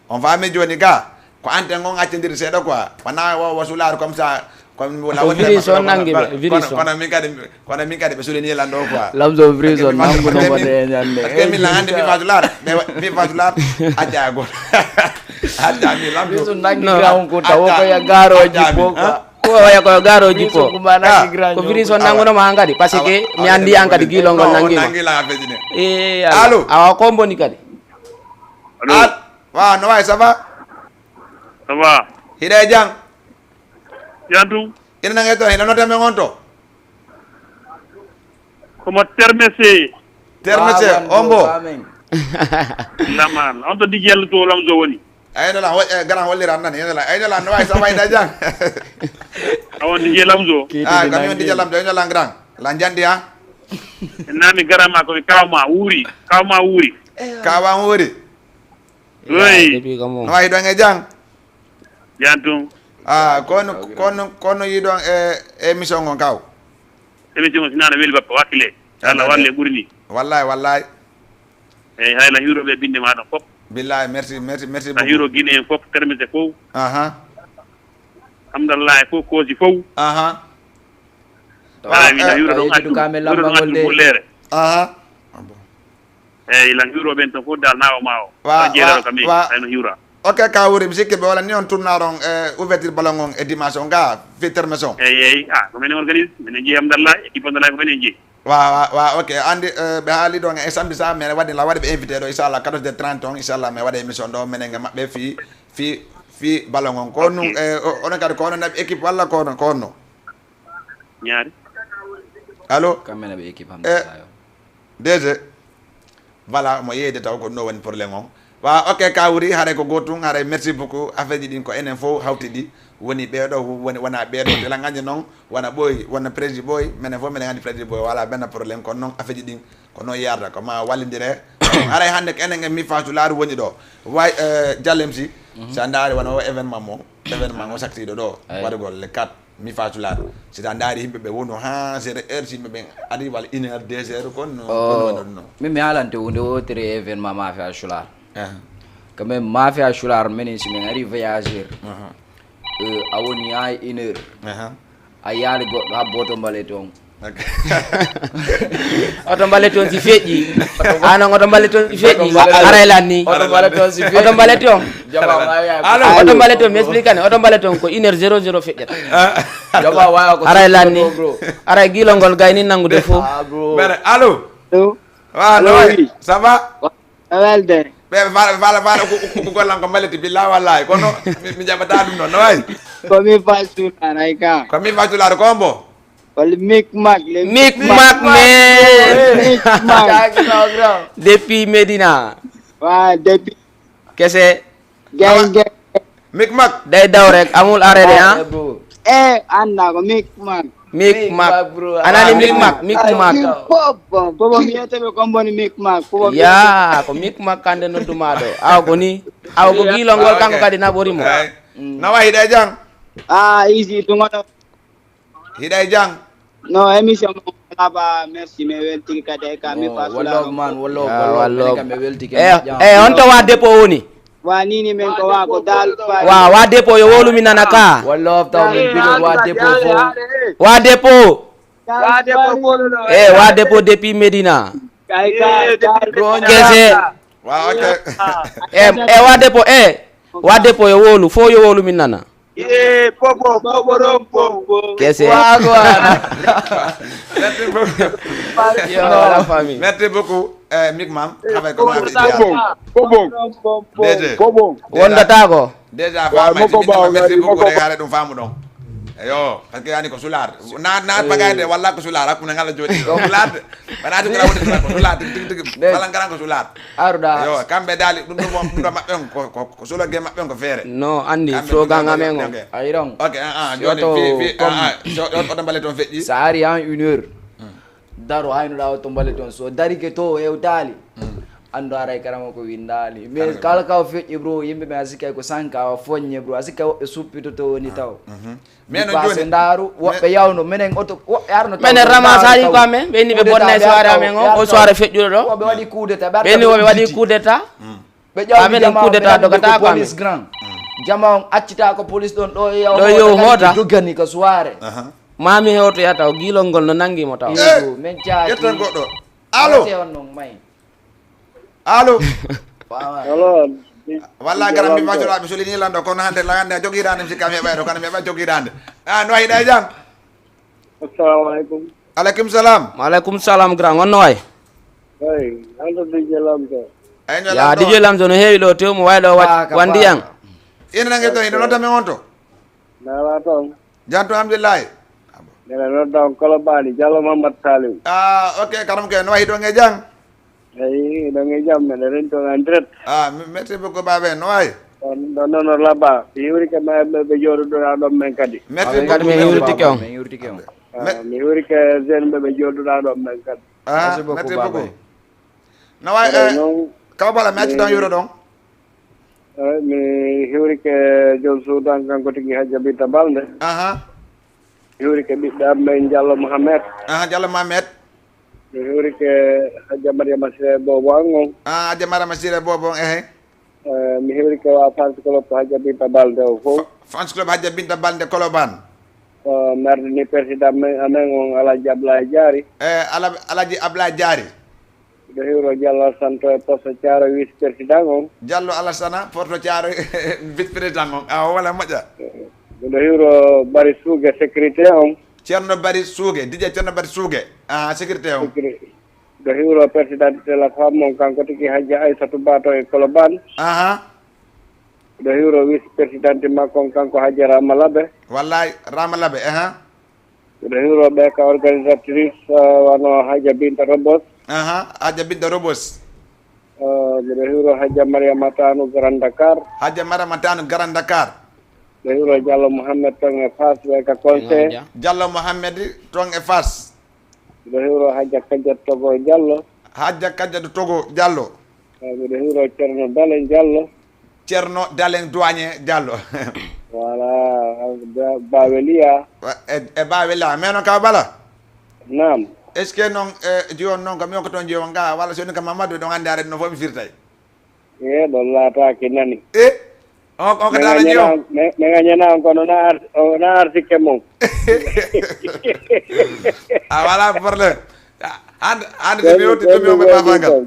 On faami jooni ga, ko antenne on accindiri seeɗa quoi. Wona wo, wo sulaar comme ça, comme wona. Ko virus on nangi ɓe, virus on. Kono, kono min kadi, kono min kadi ɓe sulini lan ɗo quoi. Lamzo virus on nanguno mo de ñande. Parce que min lan andi mi fa sulaar, mi fa sulaar, acca go. Acca mi lamzo. Virus on nangi ga on ko tawo ko ya garoji ko quoi. Ko waya ko garoji ko. Ko virus on nanguno ma hankadi, parce que mi andi hankadi gilo ngol nangi ma. Nangi la fejine. Eh, allo. Awa ko mboni kadi. Allo. Waaw, no waay, ça va? Ça va. Hiɗa e jam? Jam tun. Ina nange to, ina nota men on to? Komo Termese. Termese, on bo? Laman, on to D J Lamzo woni. Ayno la, eh, garan hollira nan, ayno la, ayno la, no waay, ça va, hiɗa e jam? Awon D J Lamzo. Ah, kami on D J Lamzo, ayno la, grand. La njandi, ha? Nami garama ko mi kawma wuri, kawma wuri. Kawan wuri. Oui. Depuis comment? No waay, hiɗon e jam? Jam tun. Ah, kono, kono, kono yiɗon e émission on kaw? Émission on sinana weli bappa wakile. Allah walle ɓuri ni. Wallahi, wallahi. Eyyi, hayla hiroɓe binde ma ɗon fof. Billahi, merci, merci, merci beaucoup. Hiro Guinée en fof, termite fof. Aha. Hamdallahi fof, koosi fof. Aha. Wala mi na hiwra ɗon accu, hiwra ɗon accu bullere. Aha. Eyyi, lan hiwro ɓen ton fof dal nawo mawo. Wa, jeeɗaɗo wa, kam e wa. Ayno hiwra. Ok, ka wuri, mi sikki ɓe wala ni on tournaron, eh, ouverture ballon on e dimanche on ga, fi terme son. Eyyi, eyyi, ah, ko menen organise, menen jeeyi Hamdallahi, équipe Hamdallahi ko menen jeeyi. Wa, wa, wa, ok, andi, eh, ɓe haali ɗon e samedi sa, mene waɗi la waɗi ɓe invité ɗo, inchallah, quatorze heures trente on, inchallah, mi waɗa émission ɗo, menen e maɓɓe fi, fi, fi ballon on. Ko nun, eh, o-, onon kadi ko onon naɓi équipe walla ko onon, ko on no? Ñaari. Allo? Kamɓe na ɓe équipe Hamdallah yo. D G. Voilà, mo yeeyde taw ko ɗum ɗo woni problème on. Wa, ok, ka wuri, haray ko gootun, haray merci beaucoup. Affaire ji ɗin ko enen fof hawti ɗi. Woni ɓeeɗo, woni, wona ɓeeɗo. Tela nganndi noon, wona ɓooy, wona prési ɓooy, menen fof menen nganndi prési ɓooy, wala benn problème. Kono noon affaire ji ɗin, ko noon yarda, ko ma wallindire. Haray hannde ko enen e mi fasu laaru woni ɗo. Way, eh, Diallo M C, sa ndaari wona o événement mo, événement mo saktiiɗo ɗo, waɗugol le quatre. Mi faculaaɗo. Si taa ndaari yimɓe ɓe wonu haa zéro heure, si yimɓe ɓen ari walla une heure, deux heures, kon no, kon no waɗa ɗum non? Min mi haalante huunde wootere e événement Mafia Shular. Quand même, Mafia Shular, menen si min ari voyageur, eh, a woni haa une heure. A yaali goɗɗo habbo oto mbale toon. Oto mbale toon si feƴƴi. Anon oto mbale toon si feƴƴi. Aray lan ni. Oto mbale toon si feƴƴi. Oto mbale toon. Jama, waawi, waawi. Allo. Oto mbale toon, mi explique ne. Oto mbale toon ko une heure zéro zéro feƴƴata. Jama, waawi, ko aray lan ni. Bro. Aray gilo ngol gayni nangude fof. Ah, bro. Bere, allo. Allo. Wa, allo, no wayi? Oui. Ça va? Wa-, no welde? Ɓe faala, faala, faala ko, ko, ko gollan ko mbaliti, billahi wallahi. Kono mi, mi jaɓata ɗum noon, no wayi? Ko mi fasulaa, aray ka. Ko mi fasulaa, ko mbo? Wala Mic Mac, le Mic Mac, man. Mic Mac. Depuis Medina. Wa, depuis. Kese. Gang, gang. Mic Mac. Day daw rek, amul arrêt de, ah. Eh, anda ko Mic Mac. Mic Mac. Anani Mic Mac, Mic Mac. Bobo, bobo mi yete be komboni Mic Mac. Bobo mi yete. Ya, ko Mic Mac kande noddu ma ɗo. Aw ko ni. Aw ko gilo ngol kanko kadi naɓori mo. Eh. Na wayi de jang. Ah, easy, tungono. Hiɗa e jam? No, émission mo laba, merci, mi weltike kadi e ka mi fasulaaɗo. One love, man, one love, one love. Minen kam mi weltike. Eh, eh, on to wa dépôt woni? Wa nini men ko wa ko dal fa. Wa, wa dépôt yo wolu mi nana ka. One love taw min bigol wa dépôt fo. Wa dépôt. Wa dépôt ko. Eh, wa dépôt depuis Medina. Kay, kay, kay. Kese. Wa, ok. Eh, eh, wa dépôt, eh. Wa dépôt yo wowlu, fow yo wowlu min nana. Ye, popo, popo, popo. Kese. Wagwan. Merci beaucoup. Yo, la famille. Merci beaucoup, eh, Mick Mam. Xaɓe ko ma ko bon, ko bon. D J. Ko bon. Wondatako. Déjà, waaw, famille, moko baaw, merci beaucoup, moko rek, haala ɗum faamu ɗon. Eyo, parce que yani ko sulaar. Na, na pagay de, walla ko sulaar, hakkunde ngal jooɗi. Ko sulaar de. Wala tigi woni sulaar, ko sulaar, tigi, tigi, tigi. Wala ngaran ko sulaar. Aruda. Yo, kamɓe daali, ɗum ɗo, ɗum ɗo maɓɓe on, ko, ko, ko sologe maɓɓe on, ko feere. No, andi, kamɓe slogan ɗum ɗo amen on. Ok. Ayiron. Ok, ah, ah, joni, fi, fi, ah, ah, so, on, oɗon mbale toon feƴƴi. Sa ari en une heure. Daro haynuɗaa o to mbale toon. So darike to o hewtaali, anndu haray karama ko winndaali. Mais kala ka o feƴƴi, bro, yimɓe ɓe a sikkay ko sanka o foññe, bro. A sikkay woɓɓe suppitoto woni taw. Mais no passe joni, ndaaru, woɓɓe yawno, menen oto, woɓɓe arno taw. Menen ramasaaji ko amen, ɓe ni ɓe bonna e soirée amen on, o soirée feƴƴuɗo ɗo. Woɓɓe waɗi coup d'état, ɓe arta ɓe ni woɓɓe waɗi coup d'état. Ɓe ƴawdi amen, jama coup d'état ɓe dogata ko police grand. Jama on accita ko police ɗon ɗo e yaw ɗo yo hoota. Dogani ko soirée. Mami hewto yata o giilol ngol no nangi mo taw. Iyo, men caaki. Yettan goɗɗo. Allo. Allo. Allo. Walla garan mi facola mi solini lan ɗo kono hande lan hande a jogirande mi sikka mi heɓay ɗo kono mi heɓa jogirande. Ah, no wayi ɗa e jam? Assalamu alaikum. Alaikum salam. Wa alaikum salam, grand. On no wayi? Hey, hande D J Lamzo. Ay, no ya Lamzo. D J Lamzo no heewi ɗo tew mo wayi ɗo wa-, wandi yan. Ina nange to, ina nodda men on to. Nala ton. Janto, alhamdulillahi. Mbeɗa nodda on Kolobani, Diallo Mamadou Saliou. Ah, ok, karam ke, no wayi ɗon e jam? Eyi, ɗon e jam, meɗen ren ton en direct. Ah, m-, merci beaucoup, baabe, no wayi? Ɗon, ɗon, ɗon no laba. Mi hiwrike ma, ɓe, ɓe jooɗuɗo ɗon men kadi. Merci beaucoup, merci beaucoup. Men hiwrike on. Ah, mi hiwrike zen ɓe, ɓe jooɗuɗo ɗon men kadi. Ah, merci beaucoup, baabe. No wayi, eh, non, Kaw Bala, mi acci tan yuro ɗon. Eh, mi hiwrike joom suudu an kanko tigi Hajja Binta Balde. Aha. Mi hiwrike ɓiɓɓe am men Diallo Mohamed. Aha, Diallo Mohamed. Mi hiwrike Hajja Mariama Sire Bobo an on. Ah, Hajja Mariama Sire Bobo on, ehe. Eh, mi hiwrike wa fans club Hajja Binta Balde o fof. Fa-, fans club Hajja Binta Balde Koloban. Eh, mi ardini président men, amen on Alhaji Ablaye Diary. Eh, Ala-, Alhaji Ablaye Diary. Miɗo hiwro Diallo Alassane to e poste Thiaroye, vice président on. Diallo Alassane, Porto Thiaroye, vice président on. Ah, wala moƴƴa. Miɗo hiwro Bari Suuge, sécurité on. Ceerno Bari Suuge, D J Ceerno Bari Suuge. Ah, sécurité on. Sécurité. Miɗo hiwro président de la femme on, kanko tigi Hajja Aissatou Ba to e Colobane. Aha. Miɗo hiwro vice président makko on, kanko Hajja Rama Labe. Wallahi, Rama Labe, aha. Miɗo hiwro ɓe ka organisatrice, eh, wano Hajja Binta Robos. Aha, Hajja Binta Robos. Eh, miɗo hiwro Hajja Mariama Tanu Grand Dakar. Hajja Mariama Tanu Grand Dakar. Miɗo hiwro Diallo Mohamed ton e Fass ɓe ka conseil. Diallo Mohamed ton e Fass. Miɗo hiwro Hajja Kadiat Togo Diallo. Hajja Kadiat Togo Diallo. Eh, miɗo hiwro Ceerno Dalen Diallo. Ceerno Dalen Douanier Diallo. Voilà, ba-, Baweliya. Wa-, e, e Baweliya. Mais non, Kaw Bala? Naam. Est-ce que non, eh, jiwon non, ko mi on ko ton jiwon nga, walla so ni ko Mamadou, ɗon anndi arde no fof mi firtay? Eh, ɗon laataaki nani. Eh? On, on ko taala jiwon? Men a ɲana, men, men a ɲana on kono na ar-, o na artike mon. Ah, voilà problème. Ah, hande, hande so mi yewti, to mi on ɓe pafangal.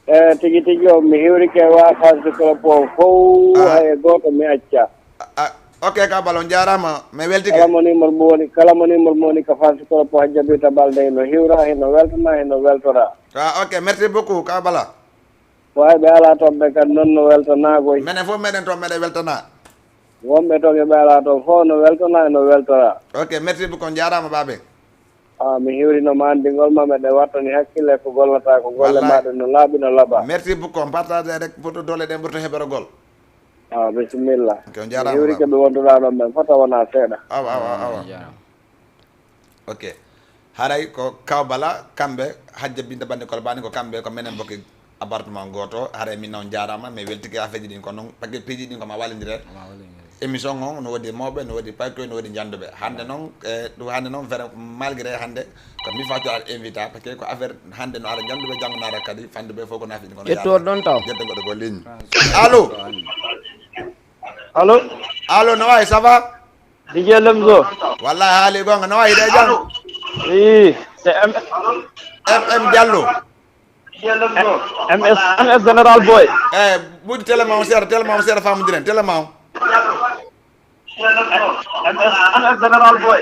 Eh, tigi tigi on, mi hiwrike wa Fass Club on fow, hay gooto mi acca. Ah, ok, Kaw Bala, on jaaraama, mi weltike. Kala mo numéro mo woni, kala mo numéro mo woni ka Fass Club on, Hajja Binta Balde, hino hiwra, hino weltana, hino weltora. Ah, ok, merci beaucoup, Kaw Bala. Ko hay ɓe alaa toon ɓe kadi non no weltanaagoy. Menen fof meɗen toon, meɗen weltana. Wonɓe toon e ɓe alaa toon fof no weltana, no weltora. Ok, merci beaucoup, on jaaraama, baabe. Ah, mi hiwrino ma anndingol ma, meɗen wattani hakkille ko gollata, ko golle maaɗa no laaɓi, no laaɓa. Merci beaucoup. On partage rek pour to doole ɗen ɓurto heɓorogol. Ah, bisimilla. Ok, on jaaraama. Mi hiwrike ɓe wonduɗaa ɗon ɓen fota wona seeɗa. Awa, awa, awa. Ok. Haray ko Kaw Bala, kamɓe, Hajja Binta Bande Kolbani, ko kamɓe, ko menen mbokki appartement gooto. Haray min non jaaraama, mi weltike affaire ji ɗin ko non, parce que piiji ɗin ko ma wallindire. Émission on no woodi mawɓe, no woodi paykoy, no woodi jannduɓe. Hannde noon, e, ɗum hannde noon, vraiment, malgré hannde ko mi faatu al invita, parce que ko affaire hannde no ara jannduɓe, janngo no ara kadi fannduɓe fof ko nafi ɗum kono. Ƴettu on ɗon taw. Ƴetta goɗɗo ko ligne. Allo? Allo? Allo, no wayi, ça va? D J Lemzo. Wallahi haali gonga, no wayi de jam? Ii, c'est M M Diallo. M S, M S General Boy. Eh, ɓuri télé ma on seeɗa, télé ma on seeɗa, famudiren, télé ma on. M S, M S General Boy.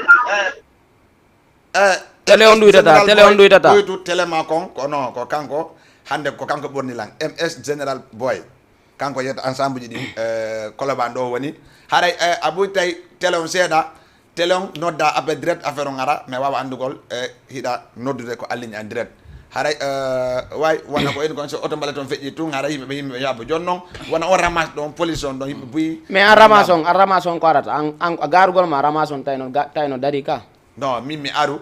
Eh, télé on ɗuytata, télé on ɗuytata. Ɓuytu télé ma kon, ko non, ko kanko, hannde ko kanko ɓorni lan, M S General Boy. Kanko yetta ensemble ji ɗi, eh, Colobane ɗo woni. Haray, eh, a ɓuytay télé on seeɗa, télé on nodda appel direct, affaire on ara, mais waawa anndugol, eh, hiɗa noddude ko en ligne en direct. Haray, eh, way, wona ko en kon, so oto mbale ton feƴƴi tun, haray yimɓe ɓe, yimɓe ɓe yaabo. Jooni non, wona on ramasse ɗon, police on ɗon, yimɓe buy. Mais an ramasse on, an ramasse on ko arata, an, an, a garugol ma ramasse on tawno ga-, tawno dari ka? Non, min mi aru,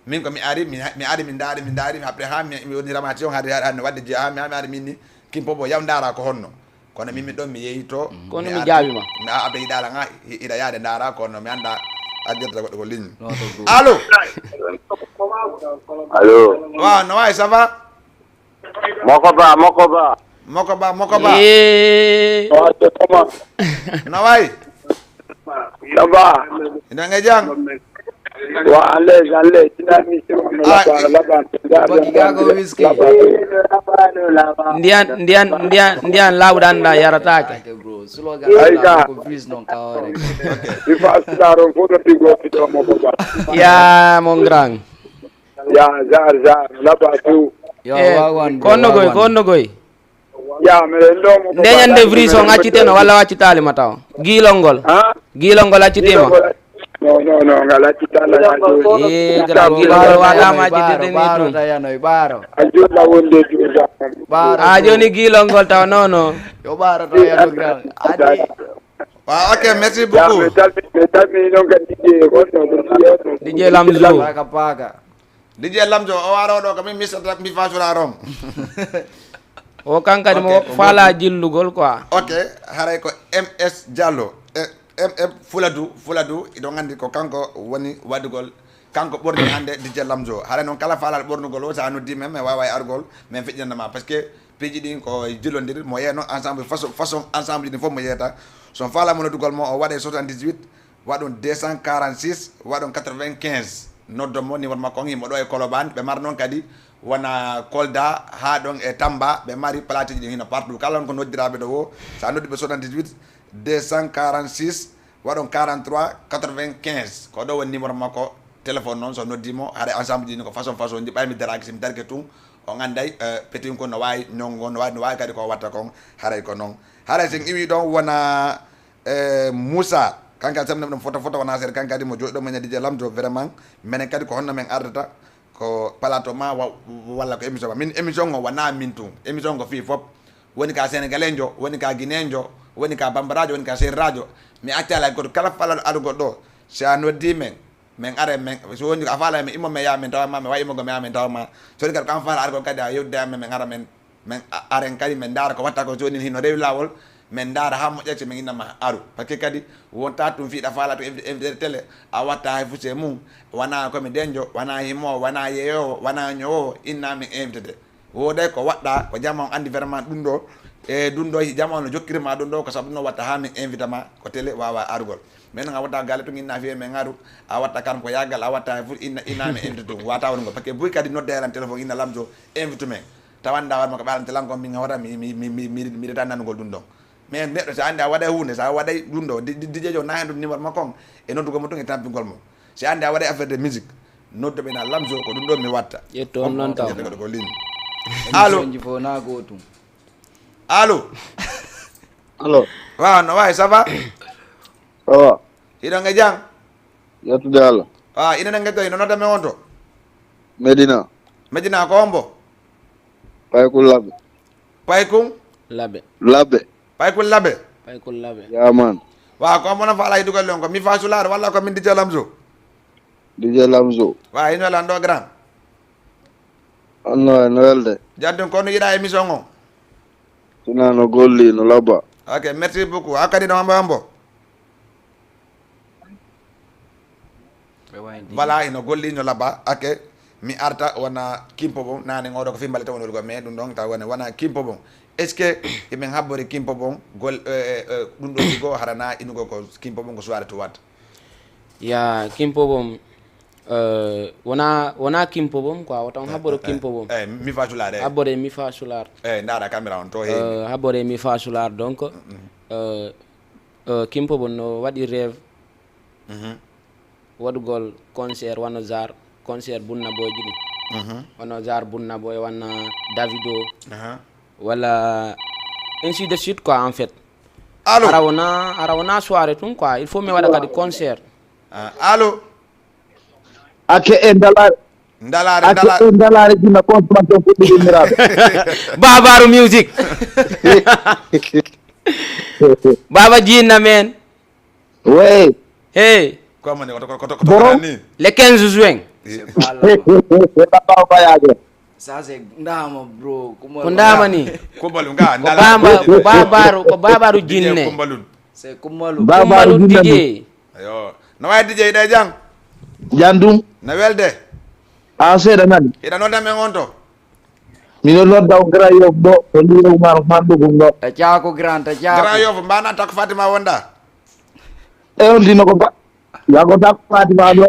min ko mi ari, mi, mi ari, mi ndaari, mi ndaari, après ha mi, mi woni ramasse on, haade, haade, haade no wadde jeeya, ha mi, ha mi ari min ni, Kimpo Bo, yaw ndaara ko honno. Kono min mi ɗon mi yehi to, kono mi mi jaabi ma. Mi a abe yiɗaala nga, i-, iɗa yaade ndaara, kono mi annda addirta goɗɗo ko ligne. Allo? Allo? Wa, no wayi, ça va? Moko ba, moko ba. Moko ba, moko ba. Eh. Wa, to toma. No wayi? Ça va? Ina nge jang? Wa, an les, an les. Ina mi sima no laba, laba. Body gago whisky. Ndiyan, ndiyan, ndiyan, ndiyan lawɗan da yarataake. Ay ka. Ko freeze non ka hore. Il faut asdaron foto tigo fito mo baba. Ya, mon grand. Ya, jar, jar, laba tu. Yo, eh, wagwan, bro, konno goy, wagwan. Konno goy. Ya, mi ɗon ɗo mo ko nde ñande baba, Vris on acciteno walla o accitaali ma taw? Giilol ngol. Ha? Giilol ngol accitii ma? Giilol ngol acci-, no, no, no, ngal accitaali, ngal accitaali. Eh, grand, giilol ngol waɗaama accitede ni ɗum. Baro, baro, tayano, baro. A jolla wonde jolla. Baro, a bro. Jooni giilol ngol taw, no, no. Yo baro, tayano, grand. Adi. Wa, ok, merci beaucoup. Ya, mi salmi-, mi salmini non ka D J gonɗo, ko D J on. D J Lamzo. Paga, paga. D J Lamzo, o waro ɗo, ko min mi sata, mi fasura ron. O kan kadi mo, ok, faala jillugol quoi. Ok, haray ko M S Diallo. E, M M Fuladu, Fuladu, iɗon anndi ko kanko woni waɗugol, kanko ɓorni hannde D J Lamzo. Haray non kala faalaaɗo ɓornugol o, so a noddii men, men waaway argol, men feƴƴinana ma. Parce que piiji ɗin ko jillondir, mo yeeno ensemble, façon, façon ensemble ɗin fof mo yeeta. So on faalaa mo noddugol mo, o waɗay soixante-dix-huit, waɗon deux cent quarante-six, waɗon quatre-vingt-quinze. Noddo mo, numéro makko on himo ɗo e Colobane. Ɓe mara non kadi wona Kolda, haa ɗon e Tamba. Ɓe mari plateauji ɗin hino partout. Kala on ko noddiraaɓe ɗo wo, so a noddi ɓe soixante-dix-huit, deux cent quarante-six, waɗon quarante-trois quatre-vingt-quinze. Ko ɗo woni numéro makko téléphone non, so noddi mo, haray ensemble ɗin ko façon façon ji, ɓay mi daraaki, si mi darike tun, on anday, eh, petin ko no waawi ñongo, no waawi, no waawi kadi ko watta kon, haray ko non. Haray sen iwi ɗon wona Eh, Moussa, kanka samna ɗum foto, foto wona seeɗa, kanka di mo jooɗo mo ñande D J Lamzo, vraiment, menen kadi ko honno men ardata, ko plateau ma wa-, walla ko émission ma. Min émission o wona min tun. Émission ko fii fop. Woni ka Sénégalaiso, woni ka Guinéenjo, woni ka Bambaraajo, woni ka Seereraajo. Mi acca alay goto kala fala aɗo goɗɗo. Si a noddi men, men are men, so woni a faala men immo men yaa men tawa ma, men wawi immo go men yaa men tawa ma. So woni kadi ko an faala argol kadi a yewtida men, men ara men Men a-, aren kadi, men ndaara ko watta ko, jooni hino rewi laawol, men ndaara haa moƴƴa, si men inna ma aru. Parce que kadi, wonta tun fiiɗa faala to invité, invité télé, a watta hay fuse mum, wana ko mi denjo, wana himo, wana yeeyo, wana ñowo, inna men invité de. Wooday ko waɗɗa, ko jama on andi vraiment ɗum ɗo, e ɗum ɗo, jama on no jokkiri ma ɗum ɗo, ko sabu ɗum ɗo watta haa men invité ma, ko télé wawa arugol. Men non a watta galle tun inna fiye men aru, a watta kam ko yaggal, a watta hay fu-, inna, inna men invité tun, wata wonugol. Parce que buy kadi nodde lan téléphone, inna Lamzo, invité men. Tawa anndaa hoore makko ɓe alante lan kon min hoore mi, mi, mi, mi, mi, mi reta nanugol ɗum ɗon. Mais neɗɗo so anndi a waɗay huunde, so a waɗay ɗum ɗo, di, di, di jeejo na hen ɗum numéro makko on, e noddugol mo tun e tampingol mo. Si anndi a waɗay affaire de musique, noddu ɓe na Lamzo ko ɗum ɗon mi watta. Ƴettu on non taw. Ko ligne. Allo? Émission ji fof na gootum. Allo? Allo? Waaw, no waay, ça va? Ça va. Hiɗon e jam? Yettude Allah. Ah, ina nange to, ina nodda men on to? Medina. Medina ko hombo? Paykun Labe. Paykun? Labe. Labe. Paykun Labe. Paykun Labe. Yeah, man. Wa ko hombo na fa ala hidu ko lon ko mi fa sulaar walla ko min D J Lamzo? D J Lamzo. Wa ino lan do grand. Anno e no welde. Jaddun ko no yiɗa émission o? Sina no golli, no labba. Ok, merci beaucoup. Hakkadi no hombo hombo? Voilà, hino golli, no labba. Ok, mi arta wona Kimpo Bon. Nane ngoɗo ko fi mbalete wonol go, mais ɗum ɗon taw wona, wona Kimpo Bon. Est-ce que emin habbori Kimpo Bon gol, eh, eh, eh, ɗum ɗo ɗigo harana inugo ko Kimpo Bon ko soirée to watta? Ya, Kimpo Bon, Euh, wona, wona Kimpo Bom quoi, woton habboro Kimpo Bom. Eh, mi fa sulaar, eh. Habbore mi fa sulaar. Eh, ndaara caméra on to heewi. Euh, habbore mi fa sulaar, donc, euh, euh, Kimpo Bom no waɗi rêve Mhm. waɗugol concert wano genre concert Burna Boy ji ɗin. Mhm. Wano genre Burna Boy, wano Davido. Aha. Wala ainsi de suite quoi, en fait. Allô? Hara wona, hara wona soirée tun quoi. Il faut mi waɗa kadi concert. Ah, allô? Ake e ndalaare. Ndalaare, Ake ndalaare. E ndalaare jinna consommation ko ɗiɗi miraaɓe. Babaru Music. Baba Jinna men. Ouais. Hey. Ko mani, koto, koto, koto, Borom. Koto ni. Le quinze juin. C'est pas là. C'est pas là, on va y aller. Ça, c'est Ndama, bro. Ko Ndama ni. Ko Balu nga, Ko ndalaare. Bamba, ko Babaru, ko Babaru D J Jinne. Kumbalun. C'est Kumbalu. Babaru Kumbalu Jinne. D J. Ayo. No wayi D J ɗe jang? Jandum. No welde? Ah, seeɗa nani? Hiɗa nodda men on to? Miɗo nodda on Grand Yoff ɗo, ko Liro Umar Fanɗo ɗum ɗo. E Caako Grand, e Caako. Grand Yoff, mbana takko Fatima wonda? E on tino ko ba-, ya ko takko Fatima ɗo.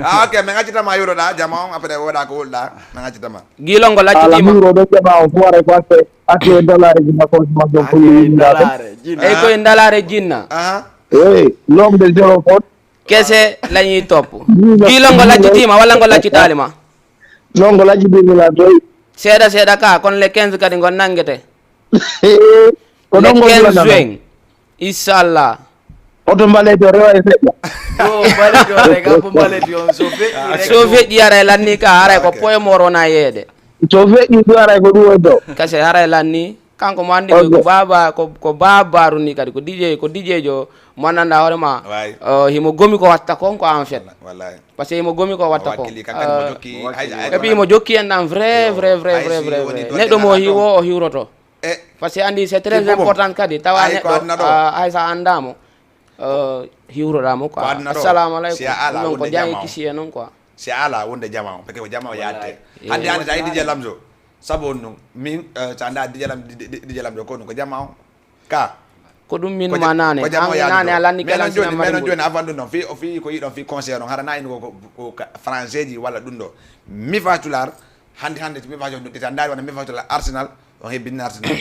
Ah, ok, men accitama yuroɗa, jama on, après woɗa ko wulɗa, men accitama. Giilol ngol Ala accitima. Miro ɗo jama on, foire ko atte, atte e dollar e jinna ko ma ɗon ko Ake e yimɓe. Dollar, jinna. Ey, ko e dollar e jinna. Aha. Hey, l'homme de zéro faute. Kese la ñuy topp. Giilol ngol accitima, walla ngol accitaali ma? Non, ngol accitiima la doy. Seeɗa, seeɗa ka, kono le quinze kadi ngol nanngete. Ko Le ɗon ngol quinze juin, inchallah. Oto mbalete o rewa e seeɗa. Yo mbalete o rega, ko mbalete on so feƴƴi rek. So feƴƴi, haray lanni ka, haray ko Ok. poye mo wona yeede. So feƴƴi, ɗum haray ko ɗum woni ɗo. Kese, haray lanni. Kanko mo anndi ko, ko baaba, ko, ko baabaaru ni kadi, ko D J, ko D J jo mo anndanɗaa hoore ma. Waay. O, himo gomi ko watta kon ko en fait. Wallaay. Parce que himo gomi ko watta kon. Wakkili kan kadi mo jokki, hay, hay, Et puis himo jokki en ɗan vrai, Yo, vrai, vrai, hay vrai, si vrai, woni vrai. Ɗo Neɗɗo mo nana hiwo, ton. O hiwroto. Eh, Parce que anndi, c'est très Kimpo Bom. Important kadi, tawa Ay, ko neɗɗo, aduna ɗo. Ah, hay sa anndaa mo, eh, hiwroɗaa mo quoi. Ko aduna ɗo. Assalamu alaikum. Si a ala Ɗum non ko wonde jam e jama on. Kisi e non quoi. Si a ala wonde jama on, parce que ko jama o Wallaay. Yaatte. Hannde, hannde, sa yiɗi D J Lamzo, sabu on ɗum, min, eh, sa nda D J Lam-, D J, D J Lamzo ko ɗum, ko jama on. Ka. Ko ɗum min Ko ja-, ma naane. Ko jama o An yaadu naane ɗo. A lanni Men kala on jooni, sina men on mari jooni, avant ɗum ɗon, fii, o fii ko yiɗon fii concert on, hara na ino ko, ko, ko ka-, français ji walla ɗum ɗo. Mi fa Pulaar, hannde, hannde, mi fa Pulaar, ɗi tan ndaari wona mi fa Pulaar Arsenal, on hebbini Arsenal.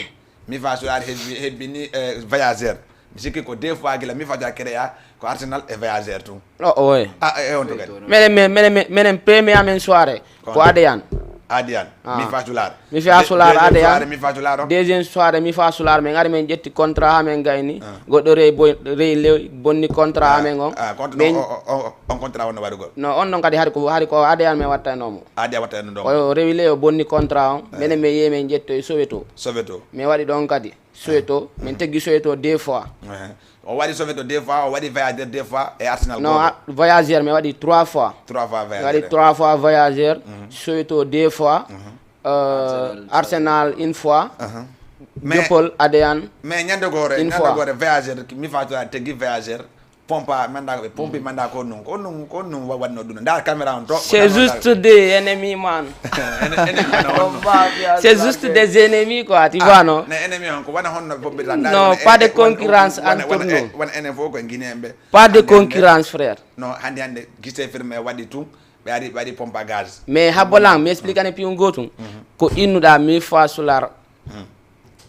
Mi fa Pulaar hebbi-, hebbini, eh, Voyageur. Mi sikki ko deux fois gila mi fa Pulaar créa, ko Arsenal e Voyageur tun. Oh, oh, ouais. Ah, eh, eh, on to kadi. Menen, men, menen, men, menen premier amen soirée, ko Kon. Adeyan. Adeyan. Ah. Mi fa Pulaar. Mi fa Pulaar, Deuxième Adeyan. Soirée, mi fa Pulaar on. Deuxième soirée, mi fa Pulaar, men ari men ƴetti contrat amen gayni. Ah. Goɗɗo rey boy-, rey lew, bonni contrat Ah, amen on. Ah, contrat Men on, on, on, on contrat on no waɗugol? No, on non kadi hari ko, hari ko Adeyan men wattayno mo. Adeyan wattayno ɗon. O rewi lew, o bonni contrat on. Ah. Menen men yehi men ƴettoyi Soweto. Soweto. Men waɗi ɗon kadi. Soweto, men teggi Soweto deux fois. Eh. O waɗi Soweto deux fois, o waɗi Voyageur deux fois, e Arsenal Non, gooto. A-, Voyageur, mi waɗi trois fois. Trois fois Mi waɗi Voyageur. trois fois Voyageur, Mhm. Soweto deux fois, Mhm. euh, Arsenal, Arsenal une fois, Mhm. Mais, Jopol, Adeyan, mais ñande goore, une ñande fois. Goore Voyageur, mi fa Pulaar teggi Voyageur, pompa, manda ko ɓe pompi, Mhm. manda ko non, ko non, ko non wa-, waɗno ɗum. Nda caméra on to, C'est wona juste des ennemis, man. Ene-, enemy on, on. C'est juste des ennemis, quoi, tu vois, non? Ne enemy on, ko wona honno pompita, nda Non, wona pas de wona, concurrence wona, entre wona, nous. Wona enen fof ko Guinéen ɓe. Pas de Hannde, hannde, concurrence, frère. Non, hannde, hannde, Guichet Fermé waɗi tun, ɓe ari, ɓe ari pompe à gaz. Mais habbo lan, mi explique ane piyun gotun. Mhm. Ko innuɗa mi fa Pulaar. Mhm.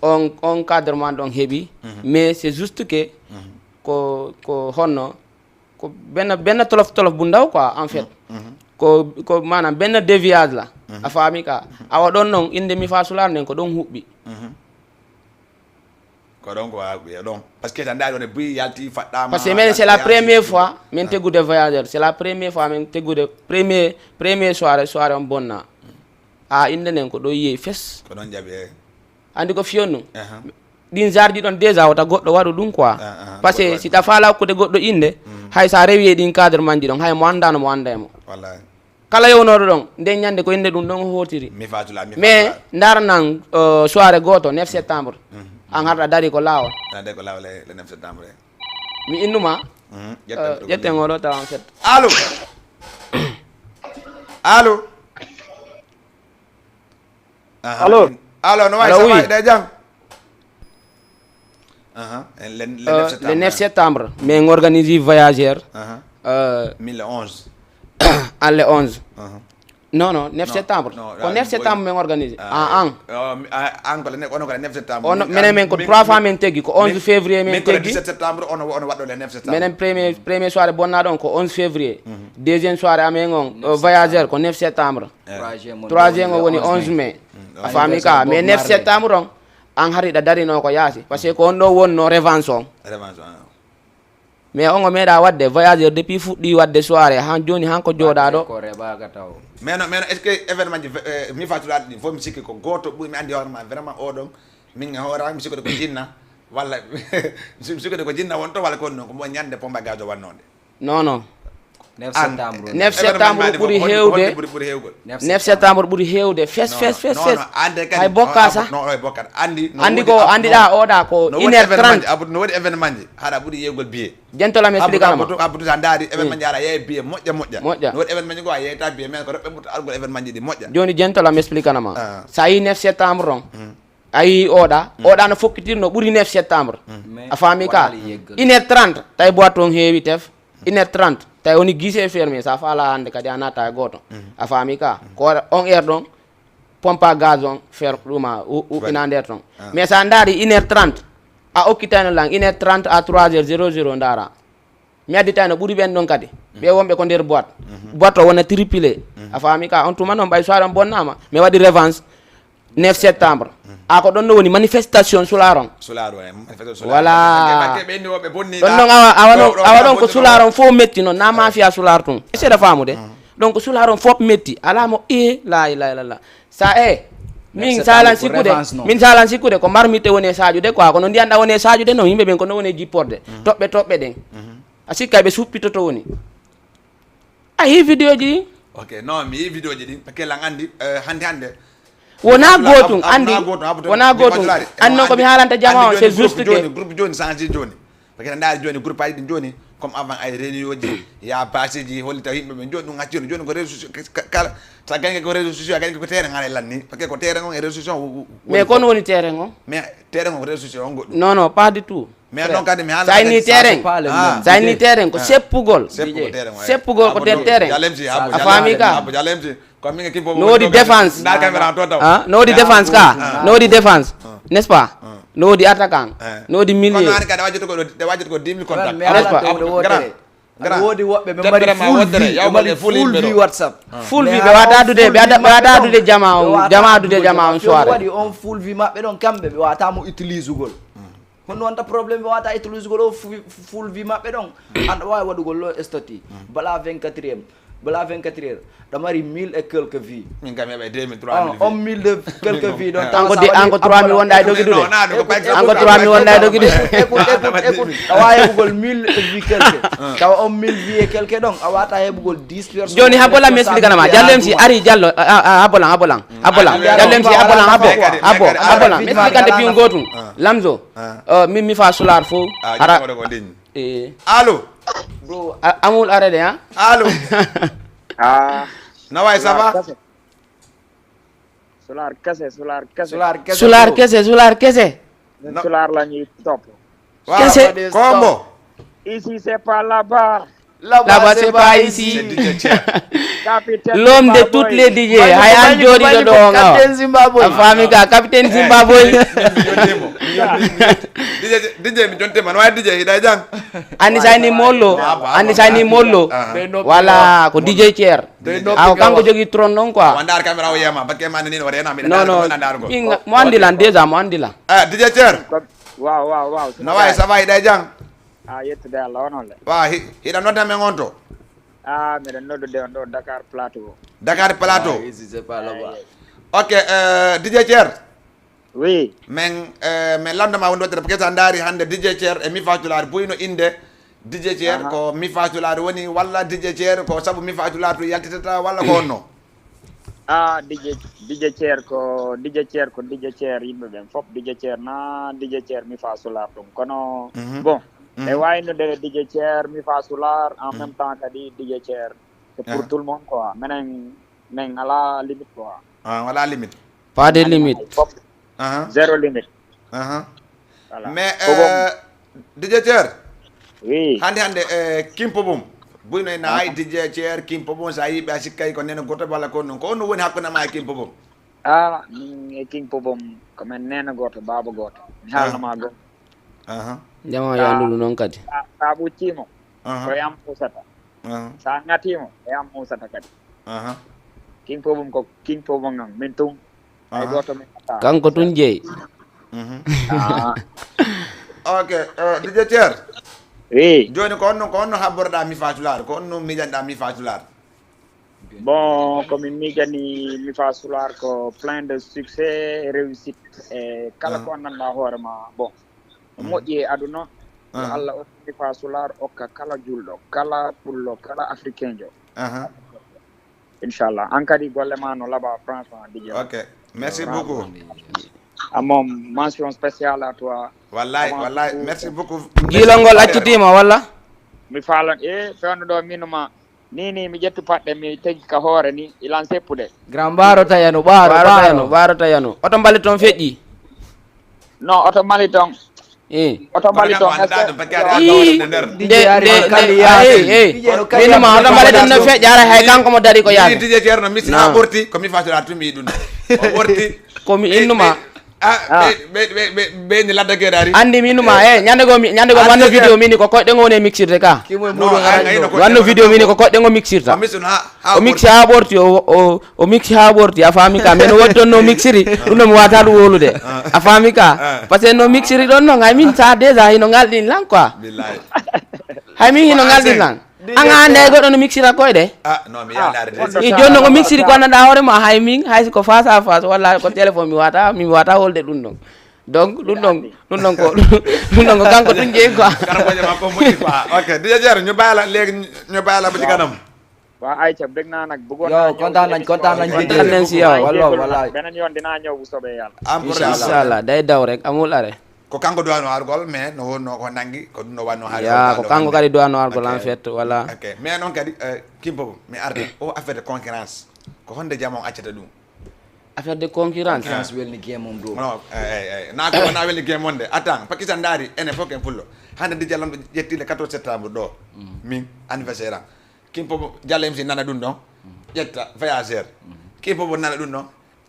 On, on cadre man ɗon heɓi. Mhm. Mais c'est juste que Mhm. ko, ko honno, ko benn, benn tolof tolof bu ndaw quoi, en fait. Mhm. Mhm. Ko, ko maanaam benn déviage la. Mhm. A faami ka. Mhm. Awa ɗon non, innde mi fa Pulaar nden ko ɗon huɓɓi. Mhm. Ko ɗon ko waawi ɓiya ɗon. Parce que tan ndaari wonde buy yalti faɗɗaama, Parce que men, c'est la yalti, première yalti. Fois, men Ah. Tegude Voyageur. C'est la première fois, men tegude premier, premier soirée, soirée on bonna. A innde nden ko ɗo yiye fes. Ko ɗon jaɓi, eh. Andi ko fiyon ɗum. Aha. Ɗin zardi ɗon déjà wota goɗɗo waɗu ɗum quoi. Ah, ah, Parce que goɗɗo si waɗu. Ta faala hokkude goɗɗo innde, Mm. Hay sa rewi e ɗin cadre manji ɗon, hay mo anndaano mo annda e mo. Wallahi. Kala yownooɗo ɗon, nden ñande ko innde ɗum ɗon o hootiri. Mi fa Pulaar, mi fa Mais, Pulaar. Ndaar nan, uh, soirée gooto, neuf septembre. Mhm. An harɗa dari ko laawol. Dari ko laawol e le neuf septembre. Mi innuma, Mhm. Ƴetten uh, to ƴetten golle. Oɗo tawa en set. Allo? Allo? Aha. Allo? Allo, no wayi, Allo, ça va, oui. Eɗe jam? Aha. Le, le Euh, neuf septembre. Le neuf septembre, mais on organise Voyageur. Aha. Euh, Mille onze. Alle onze. Non, non, neuf septembre. Ko neuf septembre men organisé. Ah, an. An ko le, on ko le neuf septembre. Menen men ko trois fois men teggi, ko onze février men teggi. Dix-sept septembre, on, on waɗɗo le neuf septembre. Menen premier, premier soirée bonna ɗon ko onze février. Deuxième soirée amen on, euh, voyageur ko neuf septembre. Troisième on woni onze mai. A faami ka, mais neuf septembre on, an hari ɗa darino ko yaasi. Parce que ko on ɗo wonno revanche on. Revanche on. Mais on o meeɗa waɗde voyageur depuis fuɗɗi waɗde soirée, han jooni han ko jooɗa ɗo. Ko rebaaka taw. Mais non, mais non, est-ce que événement ji, euh, mi faatulaaɗo ɗin fof mi sikki ko gooto ɓuri mi anndi hoore ma vraiment o ɗon, min e hoore am mi sikkude ko jinna, walla mi sikkude ko jinna won to, walla ko ɗum ko mo ñande Pomba Gajo wannode. Non, non. Neuf septembre. Neuf septembre ɓuri heewde. Neuf septembre ɓuri heewgol. Fes, fes, fes, fes. Hay bokka sa. Non, hay bokka. Anndi ko, anndiɗa oɗa ko une heure trente. No woodi événement ji, haɗa ɓuri yeegol billet. Jentol am explique ma. Abdou, sa ndaari événement ji, haɗa yeeya billet moƴƴa, moƴƴa. Moƴƴa. No woodi événement ji ko a yeeyta billet, mais ko rewɓe ɓurta argol événement ji ɗi moƴƴa. Jooni jentol am explique ma. Sa yi neuf septembre on. A yii oɗa, oɗa no fokkitirno ɓuri neuf septembre. A faami ka? Une heure trente, tawi boîte on heewi tef. Une heure trente, tawi woni guichet fermé, sa faala hannde kadi a naata e gooto. A faami ka? Ko on heure ɗon, pompe à gaz on, fer ɗuma, u-, uɓɓina nder ton. Mais sa ndaari une heure trente, a okkitayno lan, une heure trente à trois heures zéro zéro ndaara. Mi additayno ɓuri ɓen ɗon kadi. Ɓe wonɓe ko nder boîte. Boîte o wona triplé. A faami ka? On tuma non ɓay soirée on bonnaama. Mi waɗi revanche. Neuf septembre. A ko ɗon no woni manifestation Soulard on. Soulard on, manifestation Soulard. Voilà. Ɗon non awa, awa ɗon, awa ɗon ko Soulard on fof metti non, na mafia Soulard tun. Seeɗa faamude. Donc Soulard on fof metti. Alaa mo, eh, la ilaha illallah. Sa, eh, min sa lan sikkude, min sa lan sikkude ko marmite woni e saajude quoi, kono ndiyan ɗan woni e saajude non, yimɓe ɓen ko no woni e jipporde. Toɓɓe, toɓɓe ɗen. A sikka ɓe suppitoto woni. A yii vidéo ji ɗin? Ok, non, mi yii vidéo ji ɗin, parce que lan anndi, euh, hannde, hannde. Wonaa gootun, anndi, wonaa gootun. Anndi non ko mi haalanta jama on, c'est juste que. Groupe jooni, groupe jooni change jooni. Parce que ndaari jooni, groupe aji ɗin jooni, comme avant ay réunion ji, ya base ji, holli taw yimɓe ɓe jooni ɗum accino. Jooni ko réseaux sociaux, ka-, kala, sa gañke ko réseaux sociaux, a gañke ko terrain, haala e lanni. Parce que ko terrain on e réseaux sociaux, wo-, wo-, mais kono woni terrain on? Mais terrain on ko réseaux sociaux on goɗɗum. Non, non, pas du tout. Mais non, kadi mi haala sa inni terrain. Sa inni terrain ko seppugol. Seppugol terrain, ouais. Seppugol ko ter terrain. A faami ka? No woodi défense. Ndar caméra to taw. Ah, no woodi défense ka? No woodi défense. N'est-ce pas? No woodi attaquant. No woodi milieu. Kono an kadi a wajjata ko ɗo, a wajjata ko dix mille contact. N'est-ce pas? Grand. Aɗa woodi woɓɓe ɓe mari full vie, ɓe mari full vie WhatsApp. Full vie, ɓe wata addude, ɓe ada-, ɓe wata addude jama on, jama addude jama on soirée. Waɗi on full vie maɓɓe ɗon, kamɓe ɓe wata mo utilisugol. Honno wonta problème ɓe wata utilisugol o fu-, full vie maɓɓe ɗon? An ɗa waawi waɗugol ɗo statut. Bala vingt-quatre heures, bala vingt-quatre heures, ɗa mari mille et quelques vues. Min kam heɓa deux mille, trois mille vues. On mille de quelques vues ɗon. An ko de, an ko trois mille wonda e dogidude. An ko trois mille wonda e dogidude. Écoute, écoute, écoute. Ɗa waawi heɓugol mille vues quelques. Tawa on mille vues et quelques ɗon, a wata heɓugol dix personnes. Jooni, habbo lan mi explique ma. Jallo M C ari, Jallo, a, a, a, habbo lan, habbo lan. Habbo lan. Jallo M C, habbo lan, habbo. Habbo, habbo lan. Mi explique ante piyon gotum. Lamzo. Euh, min mi fa Soulard fof. Hara. Eh. Allo. Bro. A-, amul arrêté, hein? Allo. Ah. Na waay, ça va? Soulard kese, Soulard kese. Soulard kese, Soulard kese. Soulard la ñuy topp. Waaw. Kese. Combo. Ici, c'est pas là-bas. Là-bas, c'est pas ici. C'est D J Thier. L'homme de toutes les D J. Hay an jooɗiiɗo ɗo on, awa. Capitaine Zimbabwe. A faami ka, capitaine Zimbabwe. D J, D J, mi jonte man. Waaye D J, hiɗa jang? Anndi sa ni mollo. Anndi sa ni mollo. Voilà, ko D J Thier. Aw, kanko jogi trône non quoi. Wandar caméra o yema, bakke man ni wari na mi. Non, non. Mo andi lan déjà, mo andi lan. Ah, D J Thier. Waaw, waaw, waaw. Na waay, ça va, hiɗa jang? Ah, yettude Allah, onon le? Waaw, hi-, hiɗa nodda men on to? Ah, miɗen noddude on ɗo Dakar Plateau. Dakar Plateau? Ah, ici, c'est pas là-bas. Ok, euh, D J Thier? Oui. Men, euh, men lanndoma wonde waɗde, parce que sa ndaari hannde D J Thier e Mi Fa Tulaar buy no innde D J Thier ko Mi Fa Tulaar woni, walla D J Thier ko sabu Mi Fa Tulaar to yaltitata, walla ko honno? Ah, D J, D J Thier ko, D J Thier ko D J Thier yimɓe ɓen fof. D J Thier na D J Thier Mi Fa Tulaar ɗum. Kono, bon, e waynude D J Thier, Mi Fa Tulaar, en même temps kadi D J Thier. C'est pour tout le monde, quoi. Menen, men ala limite, quoi. Ah, wala limite. Pas de limite. Fof. Aha. Zéro limite. Aha. Voilà. Mais, euh, D J Thier, oui. Hannde, hannde, euh, King Popoum, Buy no ina ay D J Thier, King Popo, sa yiɓe a sikkay ko neno goto bala ko non. Ko on woni hakkunde ma e King Popo? Ah, min e King Popo, ko men neno goto, baba goto. Mi haalna ma goto. Aha. Jama yanduɗo non kadi. Sa, sa ɓuccimo, ko yam usata. Aha. Sa ŋatimo, ko yam usata kadi. Aha. King Popo ko King Popo ngan, min tun. Ay goto min ata. Kanko tun jeyi. Mhm. Ah. Ok, eh, D J Thier. Oui. Joni ko honno, ko honno habborɗa Mifa Sulaar? Ko honno miijanɗa Mifa Sulaar? Bon, ko min miijani Mifa Sulaar ko plein de succès et réussite. E kala ko anndanɗa hoore ma, bon. Moƴƴi e aduna. Yo Allah okku Mifa Sulaar, okka kala julɗo, kala pullo, kala africainjo. Aha. Inchallah. An kadi golle ma no laaɓa, franchement, D J. Ok. Merci beaucoup. Ah, moom, mention spéciale à toi. Wallahi, wallahi, merci beaucoup. Giilol ngol accitii ma, walla? Mi faalon, e, fewndo ɗo, min ma, ni, ni, mi ƴettu paɗɗe, mi tegi ka hoore ni, ilan seppude. Grand Baro Tayano, Baro, Baro Baro. Tayano, Baro Tayano. Oto mbalit on feƴƴi. Non, oto mbalit on. Eh. Oto mbalit on, est-ce que? Ii, nde, nde, nde, ah, eh, eh. Min ma, oto mbalit on no feƴƴi, ara hay kanko mo dari ko yaade. D J Ceerno, mi si haa ɓorti, ko mi fasira tun mi yi'i ɗum. O ɓorti. Ko mi innuma. Ah, ɓe, ɓe, ɓe, ɓe, ɓe ni ladda geeɗaari. Anndi mi innuma, eh, ñande goo mi, ñande goo mi wanno vidéo mini ko koyɗe ngo woni e mixirde ka. Kimo e muɗum haranno. Wanno vidéo mini ko koyɗe ngo mixirta. O mixi haa, haa o mixi haa ɓorti, o, o, o mixi haa ɓorti, a faami ka. Men woni ton no mixiri, ɗum ɗo mi waawataa ɗum wowlude. A faami ka? Parce que no mixiri ɗon non, hay min sa déjà hino ngalɗin lan quoi. Billahi. Hay min hino ngalɗin lan. An a annday goɗɗo no mixira koyɗe? Ah, non, mi yaadaare de. I jooni non o mixiri ko anndanɗaa hoore ma, hay min, hay si ko face à face, walla ko téléphone mi waata, mi waata wolde ɗum ɗon. Donc, ɗum ɗon, ɗum ɗon ko, ɗum ɗon ko kanko tun jeyi quoi. Kala ko ƴama ko moƴƴi quoi. Ok, D J Jeero, ñu bàyyi la léegi, ñu bàyyi la ba ci kanam. Waaw, Aïcha, bég naa nag, bëggoon naa ñëw ci émission bi. Kontaan nañ, kontaan nañ si yow. Wallaahi, wallaahi. Beneen yoon dinaa ñëw bu soobee Yàlla. Am problème. Inchallah, day daw rek, amul arrêt. Ko kanko duwano argol, mais no wonno ko nangi, ko ɗum no wanno hari. Ya, ko kanko kadi duwano argol, en fait, voilà. Ok. Mais non kadi, euh, King Popo, mi arde, o affaire de concurrence. Ko honde jama on accata ɗum? Affaire de concurrence. Concurrence welni game on ɗo. Non, eh, eh, eh. Na ko na welni game on de. Attends, Pakistan ndaari, enen fof ken pullo. Hande D J Lamɗo ƴetti le quatorze septembre ɗo. Mm. Min, anniversaire am. King Popo, Diallo M C nana ɗum ɗon. Mm. Ƴetta voyageur. Mm. King Popo nana ɗum ɗon.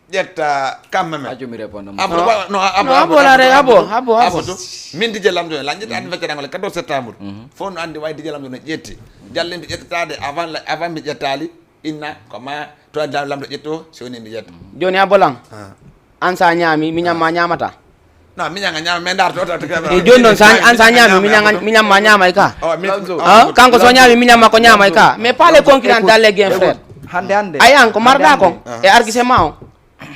Ƴetta kamma men. Ajo mi répondre mo. Abo, non, abo, abo, abo, abo, abo, abo tu. Min D J Lamɗo en, la ƴetta anniversaire am le quatorze septembre. Mhm. Fof no andi way D J Lamɗo no ƴetti. Jalle mi ƴettataade avant la, avant mi ƴettaali, inna, ko ma, to Lamɗo ƴetto, si woni mi ƴetta. Jooni a bolan. Ah. An sa ñaami, mi ñamma ñamata. Non, mi ñanga ñaama, mais ndar to, to, to, to. E jooni non, sa, an sa ñaami, mi ñanga, mi ñamma ñaamay ka. Oh, mi, ah, kanko so ñaami, mi ñamma ko ñaamay ka. Mais pas les concurrents dans les games, frère. Hande, hande. Ay an ko marɗa kon, e argument ma on.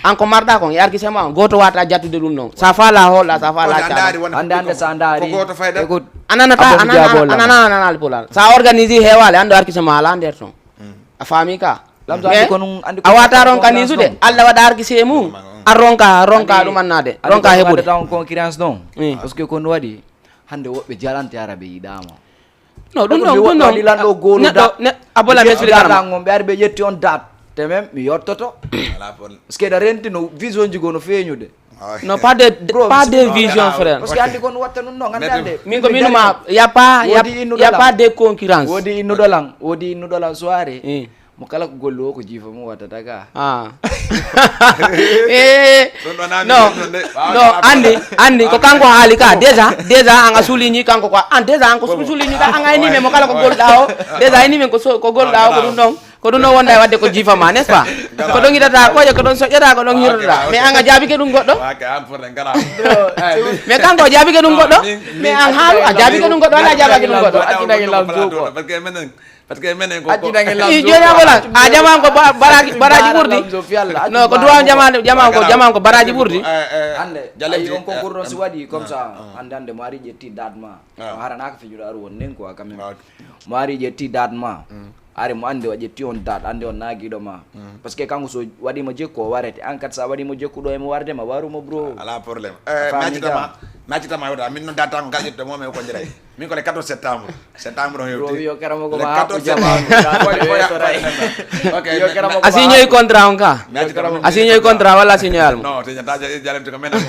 An ko marɗa kon, e argument ma on. Gooto wata jattude ɗum non. Sa fala holla, sa fala caɗa. Hande, hande, sa ndaari. Ko gooto fayda. Écoute. Ananata, anana, anana, anana, anana, Pulaar. Sa organise heewale, ando argument ma ala nder ton. Mm. A faami ka? Lamzo, andi ko nun, andi ko a wata ronka ni sude. Alla waɗa argument mum. A ronka, ronka ɗum annade. Ronka heɓude. Tan concurrence non. Mm. Parce que ko no waɗi, hande woɓɓe jalante ara ɓe yiɗama. No, ɗum non, ɗum non. Waɗi lan ɗo goolu da. Abola mi explique ma. Ɓe ari ɓe ƴetti on date. Te même, mi yottoto. Parce que da renti no vision ji go no feeñude. No, pas de, pas de vision, frère. Parce que andi kon watta nun non, andi ande. Min ko minuma, y a pas, y a, y a pas de concurrence. Wodi innuɗo lan, wodi innuɗo lan soirée. Eh. Mo kala ko gollu o ko jiifa mo wattata ka. Ah. Eh. No, no, andi, andi ko kanko haali ka. Déjà, déjà an a souligné kanko quoi. An déjà an ko souligné ka, an a ini men mo kala ko golluɗa o. Déjà a ini men ko so, ko golluɗa o ko ɗum ɗon. Ko ɗum ɗon wonda e waɗde ko jiifa ma, n'est-ce pas? Ko ɗon yiɗata koƴe, ko ɗon soƴƴata, ko ɗon hirrata. Mais an a jaabike ɗum goɗɗo? Mais kanko o jaabike ɗum goɗɗo? Mais an haalu a jaabike ɗum goɗɗo, walla a jaabake ɗum goɗɗo? Accinange lam suuko. Parce que menen, parce que menen ko, accinange lam suuko. Jooni a bolan, a jaman ko ba-, baraji, baraji ɓurdi. No, ko duwa jaman, jaman ko, jaman ko baraji ɓurdi. Hande, ayi on ko ɓurɗo si waɗi comme ça, hande, hande mo ari ƴetti date ma. O haranaka fijude aru won nen quoi quand même. Mo ari ƴetti date ma. Ari mo andi o ƴetti on date, andi on naagiiɗo ma. Parce que kanko so waɗi mo jekku, o warete. An kat sa waɗi mo jekku ɗo e mo warde ma, waru mo bro. Ala problème. Eh, mi accita ma, Mi accitama hewta, min non date on ka ƴettude mo, mi ko ndiray. Min ko le quatorze septembre. Septembre on hewti. Yo karamogo ma haɓɓu jama. Ok. A signoyi contrat on ka? A signoyi contrat walla a signoyal mo? Non, teñata jalem to ko men ko.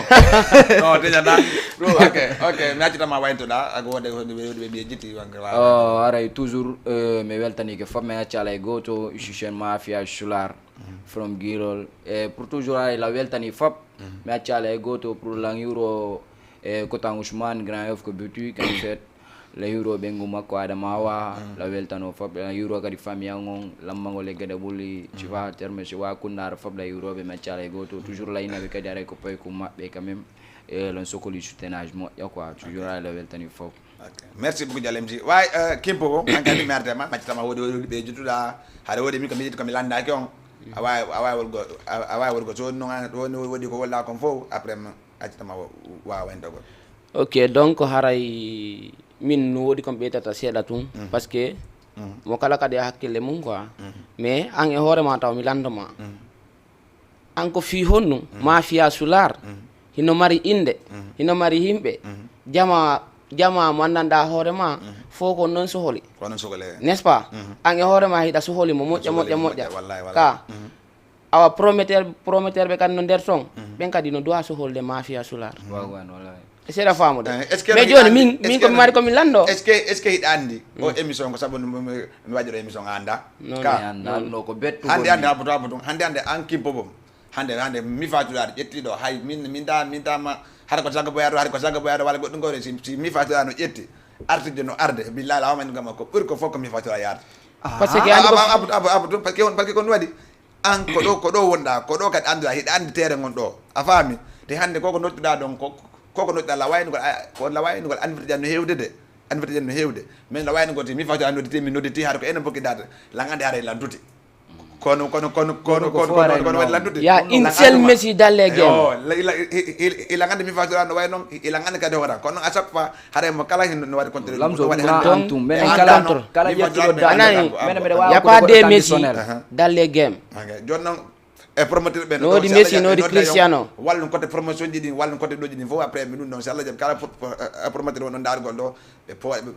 Non, teñata. Ok, ok. Mi accitama wayntoɗa, ak wode wode ɓe ɓe jiti wanke wa. Oh, aray toujours euh, mi weltanike fop, mi accala e goto, Chichen Mafia Sular from Guirol. E pour toujours aray la weltani fop. Mi accala e goto pour lan yuro e kotan Ousmane Grand Yoff ko boutique en fait. La yuro ɓengu makko Adama Awa, la weltano fop, la yuro kadi famille an on, lammagol e gada ɓuli, tu vois, terme si wa kundar fop la yuro ɓe mi accala e goto. Toujours la inaɓe kadi aray ko paykum maɓɓe quand même. E lan sokoli soutenage moƴƴa quoi, toujours aray la weltani fop. Merci beaucoup Jalem si. Way Kimpo bo, an kadi mi artema, mi accitama wodi wodi ɓe juttuɗa, haɗa wodi mi ko mi yiɗi ko mi landaki on. A wawi a wawi wolgo a wawi wolgo so non woni wodi ko wolɗa kon fof après mi accitama wa wayndogol. Ok, donc haray min no wodi ko mi ɓeytata seeɗa tun, parce que mo kala kadi e hakkille mum quoi. Mais an e hoore ma taw mi landoma. An ko fii honɗun? Mafia Sular hino mari innde, hino mari yimɓe, jama, jama mo anndanɗaa hoore maa fow ko non sohli, n'est-ce pas? An e hoore maa hiɗa sohli mo moƴƴa, moƴƴa, moƴƴa. Ka awa prometteur, prometteur ɓe kadi no nder ton, ɓen kadi no duwa soholde Mafia Sular. E seeɗa faamude. Mais jooni min, min ko mi mari ko mi lanndo. Est-ce que, est-ce que hiɗa anndi o émission ko sabu mi waɗiro émission a annda? Ka hannde hannde habutu habutu hannde hannde an Kimpo bo hannde hannde mi faturaade ƴetti ɗo hay min min da min dama hara ko sago boyaɗo hara ko sago boyaɗo walla goɗɗum gore si, si mi faturaade no ƴetti artide no arde billahi la wamani gama ko ɓuri ko fof ko mi fatura yaade. Parce que abutu abutu abutu parce que on parce que kon waɗi an ko ɗo ko ɗo wonɗa ko ɗo kadi annduɗa hiɗa anndi tere ngon ɗo a faami. Te hannde koko nottuɗa ɗon ko koko nottuɗa lawaynugol ko lawaynugol andirde no hewde de. Andirde no hewde min lawaynugol te mi fawti a nodditi mi nodditi hara ko enen bokki data langande hara e landude. Kono kono kono kono kono kono kono waɗi landude. Ya une seule messi dalle game. Ilangande mi fawti no way non ilangande kadi horan kono a sappa. Haray mo kala hin no waɗi contrôle lamso ɗum na antum ɓen kala kala ƴettuɗo dal mene mbeɗa wawa yapa de messi dalle game. Joni non e promoteur ɓen no wodi messi no wodi cristiano wallu côté promotion ji ɗin wallu côté ɗoji ɗin fof après mi ɗum ɗon si allah jaɓi kala promoteur won ɗon dargol ɗo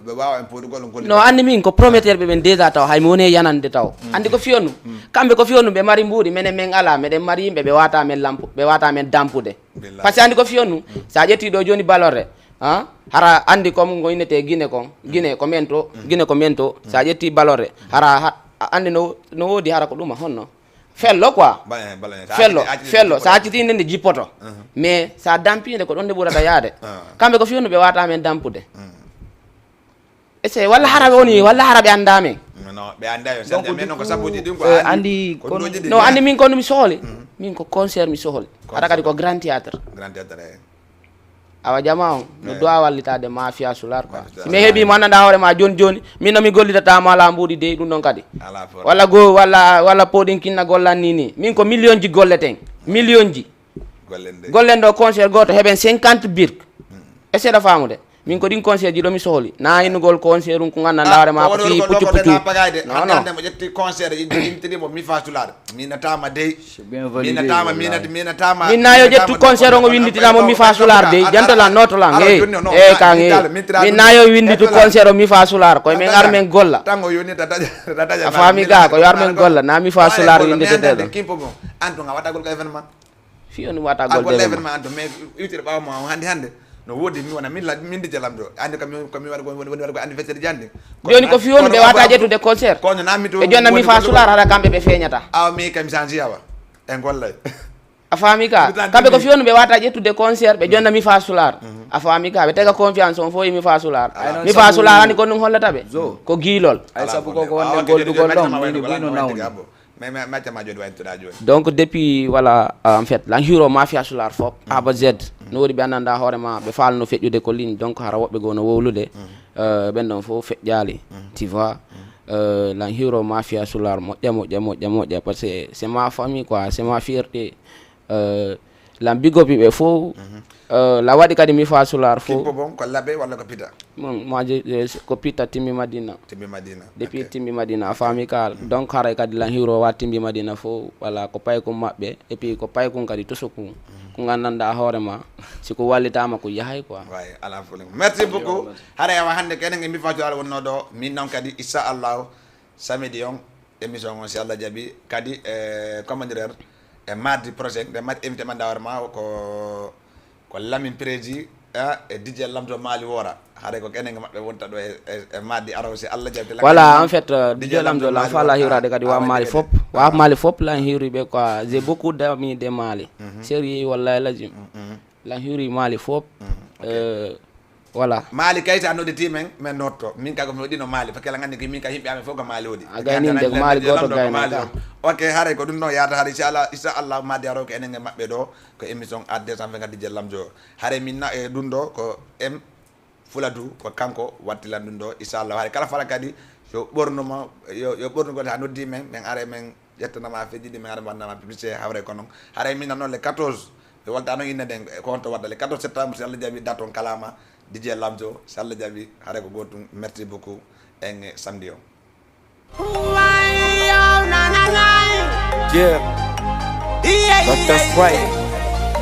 ɓe wawa en podugol on golle no anndi min ko prometteur ɓe ɓen déjà taw hay mi woni e yanande taw anndi ko fiyonu kamɓe ko fiyonu ɓe mari mbuuɗi menen men ala meɗen mari yimɓe ɓe wata men lampu ɓe wata men dampude. Parce que anndi ko fiyonu sa ƴetti ɗo joni balorre. Hara anndi comme ngo innetee Gine kon, Gine ko men to, Gine ko men to, sa ƴettii Balore, hara a anndi no woodi hara ko ɗuma honno? Fello quoi. Fello, fello, sa accitii nde nde jippoto. Mais sa dampii nde ko ɗon nde ɓurata yaade. Kamɓe ko fiyondu ɓe waawataa men dampude. Ese walla hara ɓe woni walla hara ɓe anndaa men. Ɓe anndaa yo sannde men non ko sabuuji ɗin ko anndi. No anndi min ko mi sohli. Min ko concert mi sohli. Hara kadi ko grand théâtre. Grand théâtre. Awa jama on no duwa wallitaade mafia sular quoi. Si mi heɓi mo anndanɗa hoore ma joni joni min no mi gollitata mo ala mbuuɗi dey ɗum ɗon kadi. Walla go walla walla poɗin kinna gollan ni ni min ko million ji golleten million ji. Gollen ɗo concert goto heɓen cinquante birk. E seeɗa famude min ko ɗin concert ji ɗo mi sohli na innugol concert um ko nganndanɗa hoore ma ko fii puccu puccu. Non non. Intiri mo mi fa sular. Mi natama dey. Mi natama mi nat mi natama. Min na yo ƴettu concert on o winditina mo mi fa sular dey jantolan notolan hey. Hey kan hey. Min na yo winditu concert o mi fa sular koye men ar men golla. Tango yoni tata tata. A faami ga ko yo ar men golla na mi fa sular winditete ɗo. Kimpo mo. Anto nga watagol ka événement. Fi on watagol de événement. Anto mais iwtire ɓawo mo hande hande. No wodi mi wona min la min dije lamdo ande kam ko mi wadi woni wadi ko anniversaire jande. Joni ko fi on ɓe wata ƴettude concert. Kono na mi to e jonna mi fa sular hara kamɓe ɓe feñata. Awa mi kam sanji awa en gollay. A faami ka kamɓe ko fi on ɓe wata ƴettude concert ɓe jonna mi fa sular. A faami ka ɓe tega confiance on fof e mi fa sular. Mi fa sular ani ko ɗum hollata ɓe ko giilol. Ay sabu koko wonde goldugol ɗon woni buyno nawni. Donc depuis voilà en fait lan hiro mafia sular fop A ba Z. No wodi ɓe anndanɗa hoore ma ɓe faalno feƴƴude ko ligne donc hara woɓɓe goo no wowlude. Ɓen ɗon fof feƴƴaali. Tu vois. Lan hiro mafia sular moƴƴa moƴƴa moƴƴa moƴƴa parce que c'est ma famille quoi c'est ma fierté. Lan big up ɓe fow. Mhm. Euh, la waɗi kadi mi fa sular fow. Kimpo bon, ko labe walla ko pita? Bon, moi, je, je, ko pita Timbi Madina. Timbi Madina. Depuis Timbi Madina, a faami ka. Mhm. Donc, haray kadi lan hiiro wa Timbi Madina fow. Voilà, ko paykun maɓɓe. Et puis, ko paykun kadi tusu kun. Mhm. Ko nganndanɗaa hoore ma. Si ko wallitaama ko yahay quoi. Way, ala problème. Merci beaucoup. Haray awa hannde kenen e mi fa sular wonno ɗo. Min non kadi, inchallahu, samedi on, émission on, si Allah jaɓi, kadi, eh, comment dirais, e mardi prochain, nde mardi invité man dawar ma ko, ko Lamine Prési, ah, e D J Lamzo Mali Wora. Hare ko kenen e maɓɓe wonta ɗo e, e, e mardi araw, si Allah jaɓi. Voilà, en fait, euh, D J Lamzo lan fa la hiwrade kadi wa Mali fop. Wa Mali fop lan hiwri ɓe quoi. J'ai beaucoup d'amis de Mali. Mhm. Sérieux, wallahi lazim. Mhm. Lan hiwri Mali fop. Mhm. Ok. Euh, Voilà. Mali kay, si a nodditii men, men nodto. Min ka ko mi waɗino Mali, parce que eɗen anndi ko min ka yimɓe amen fof ko Mali woni. A gayni nde ko Mali gooto gayni ka. Ok, haray ko ɗum ɗon yaata haray, inchallah, inchallah, mardi arow ko enen e maɓɓe ɗo, ko émission Art deux cent vingt-quatre D J Lamzo. Haray min na, e ɗum ɗo ko M Fuladu, ko kanko watti lan ɗum ɗo, inchallah. Haray kala fala kadi, yo ɓornu mo, yo, yo ɓornu goto ha noddi men, men are men ƴettana ma feeji ɗi, min haray mi wanna ma publicité, hawre ko non. Haray min nan non le quatorze, mi walta non innde nden, ko honto wadda le quatorze septembre, si Allah jaɓi, date on kalaama, D J Lamzo, si Allah jaɓi, haray ko gootum. Merci beaucoup, en samedi on. Yeah, but that's right.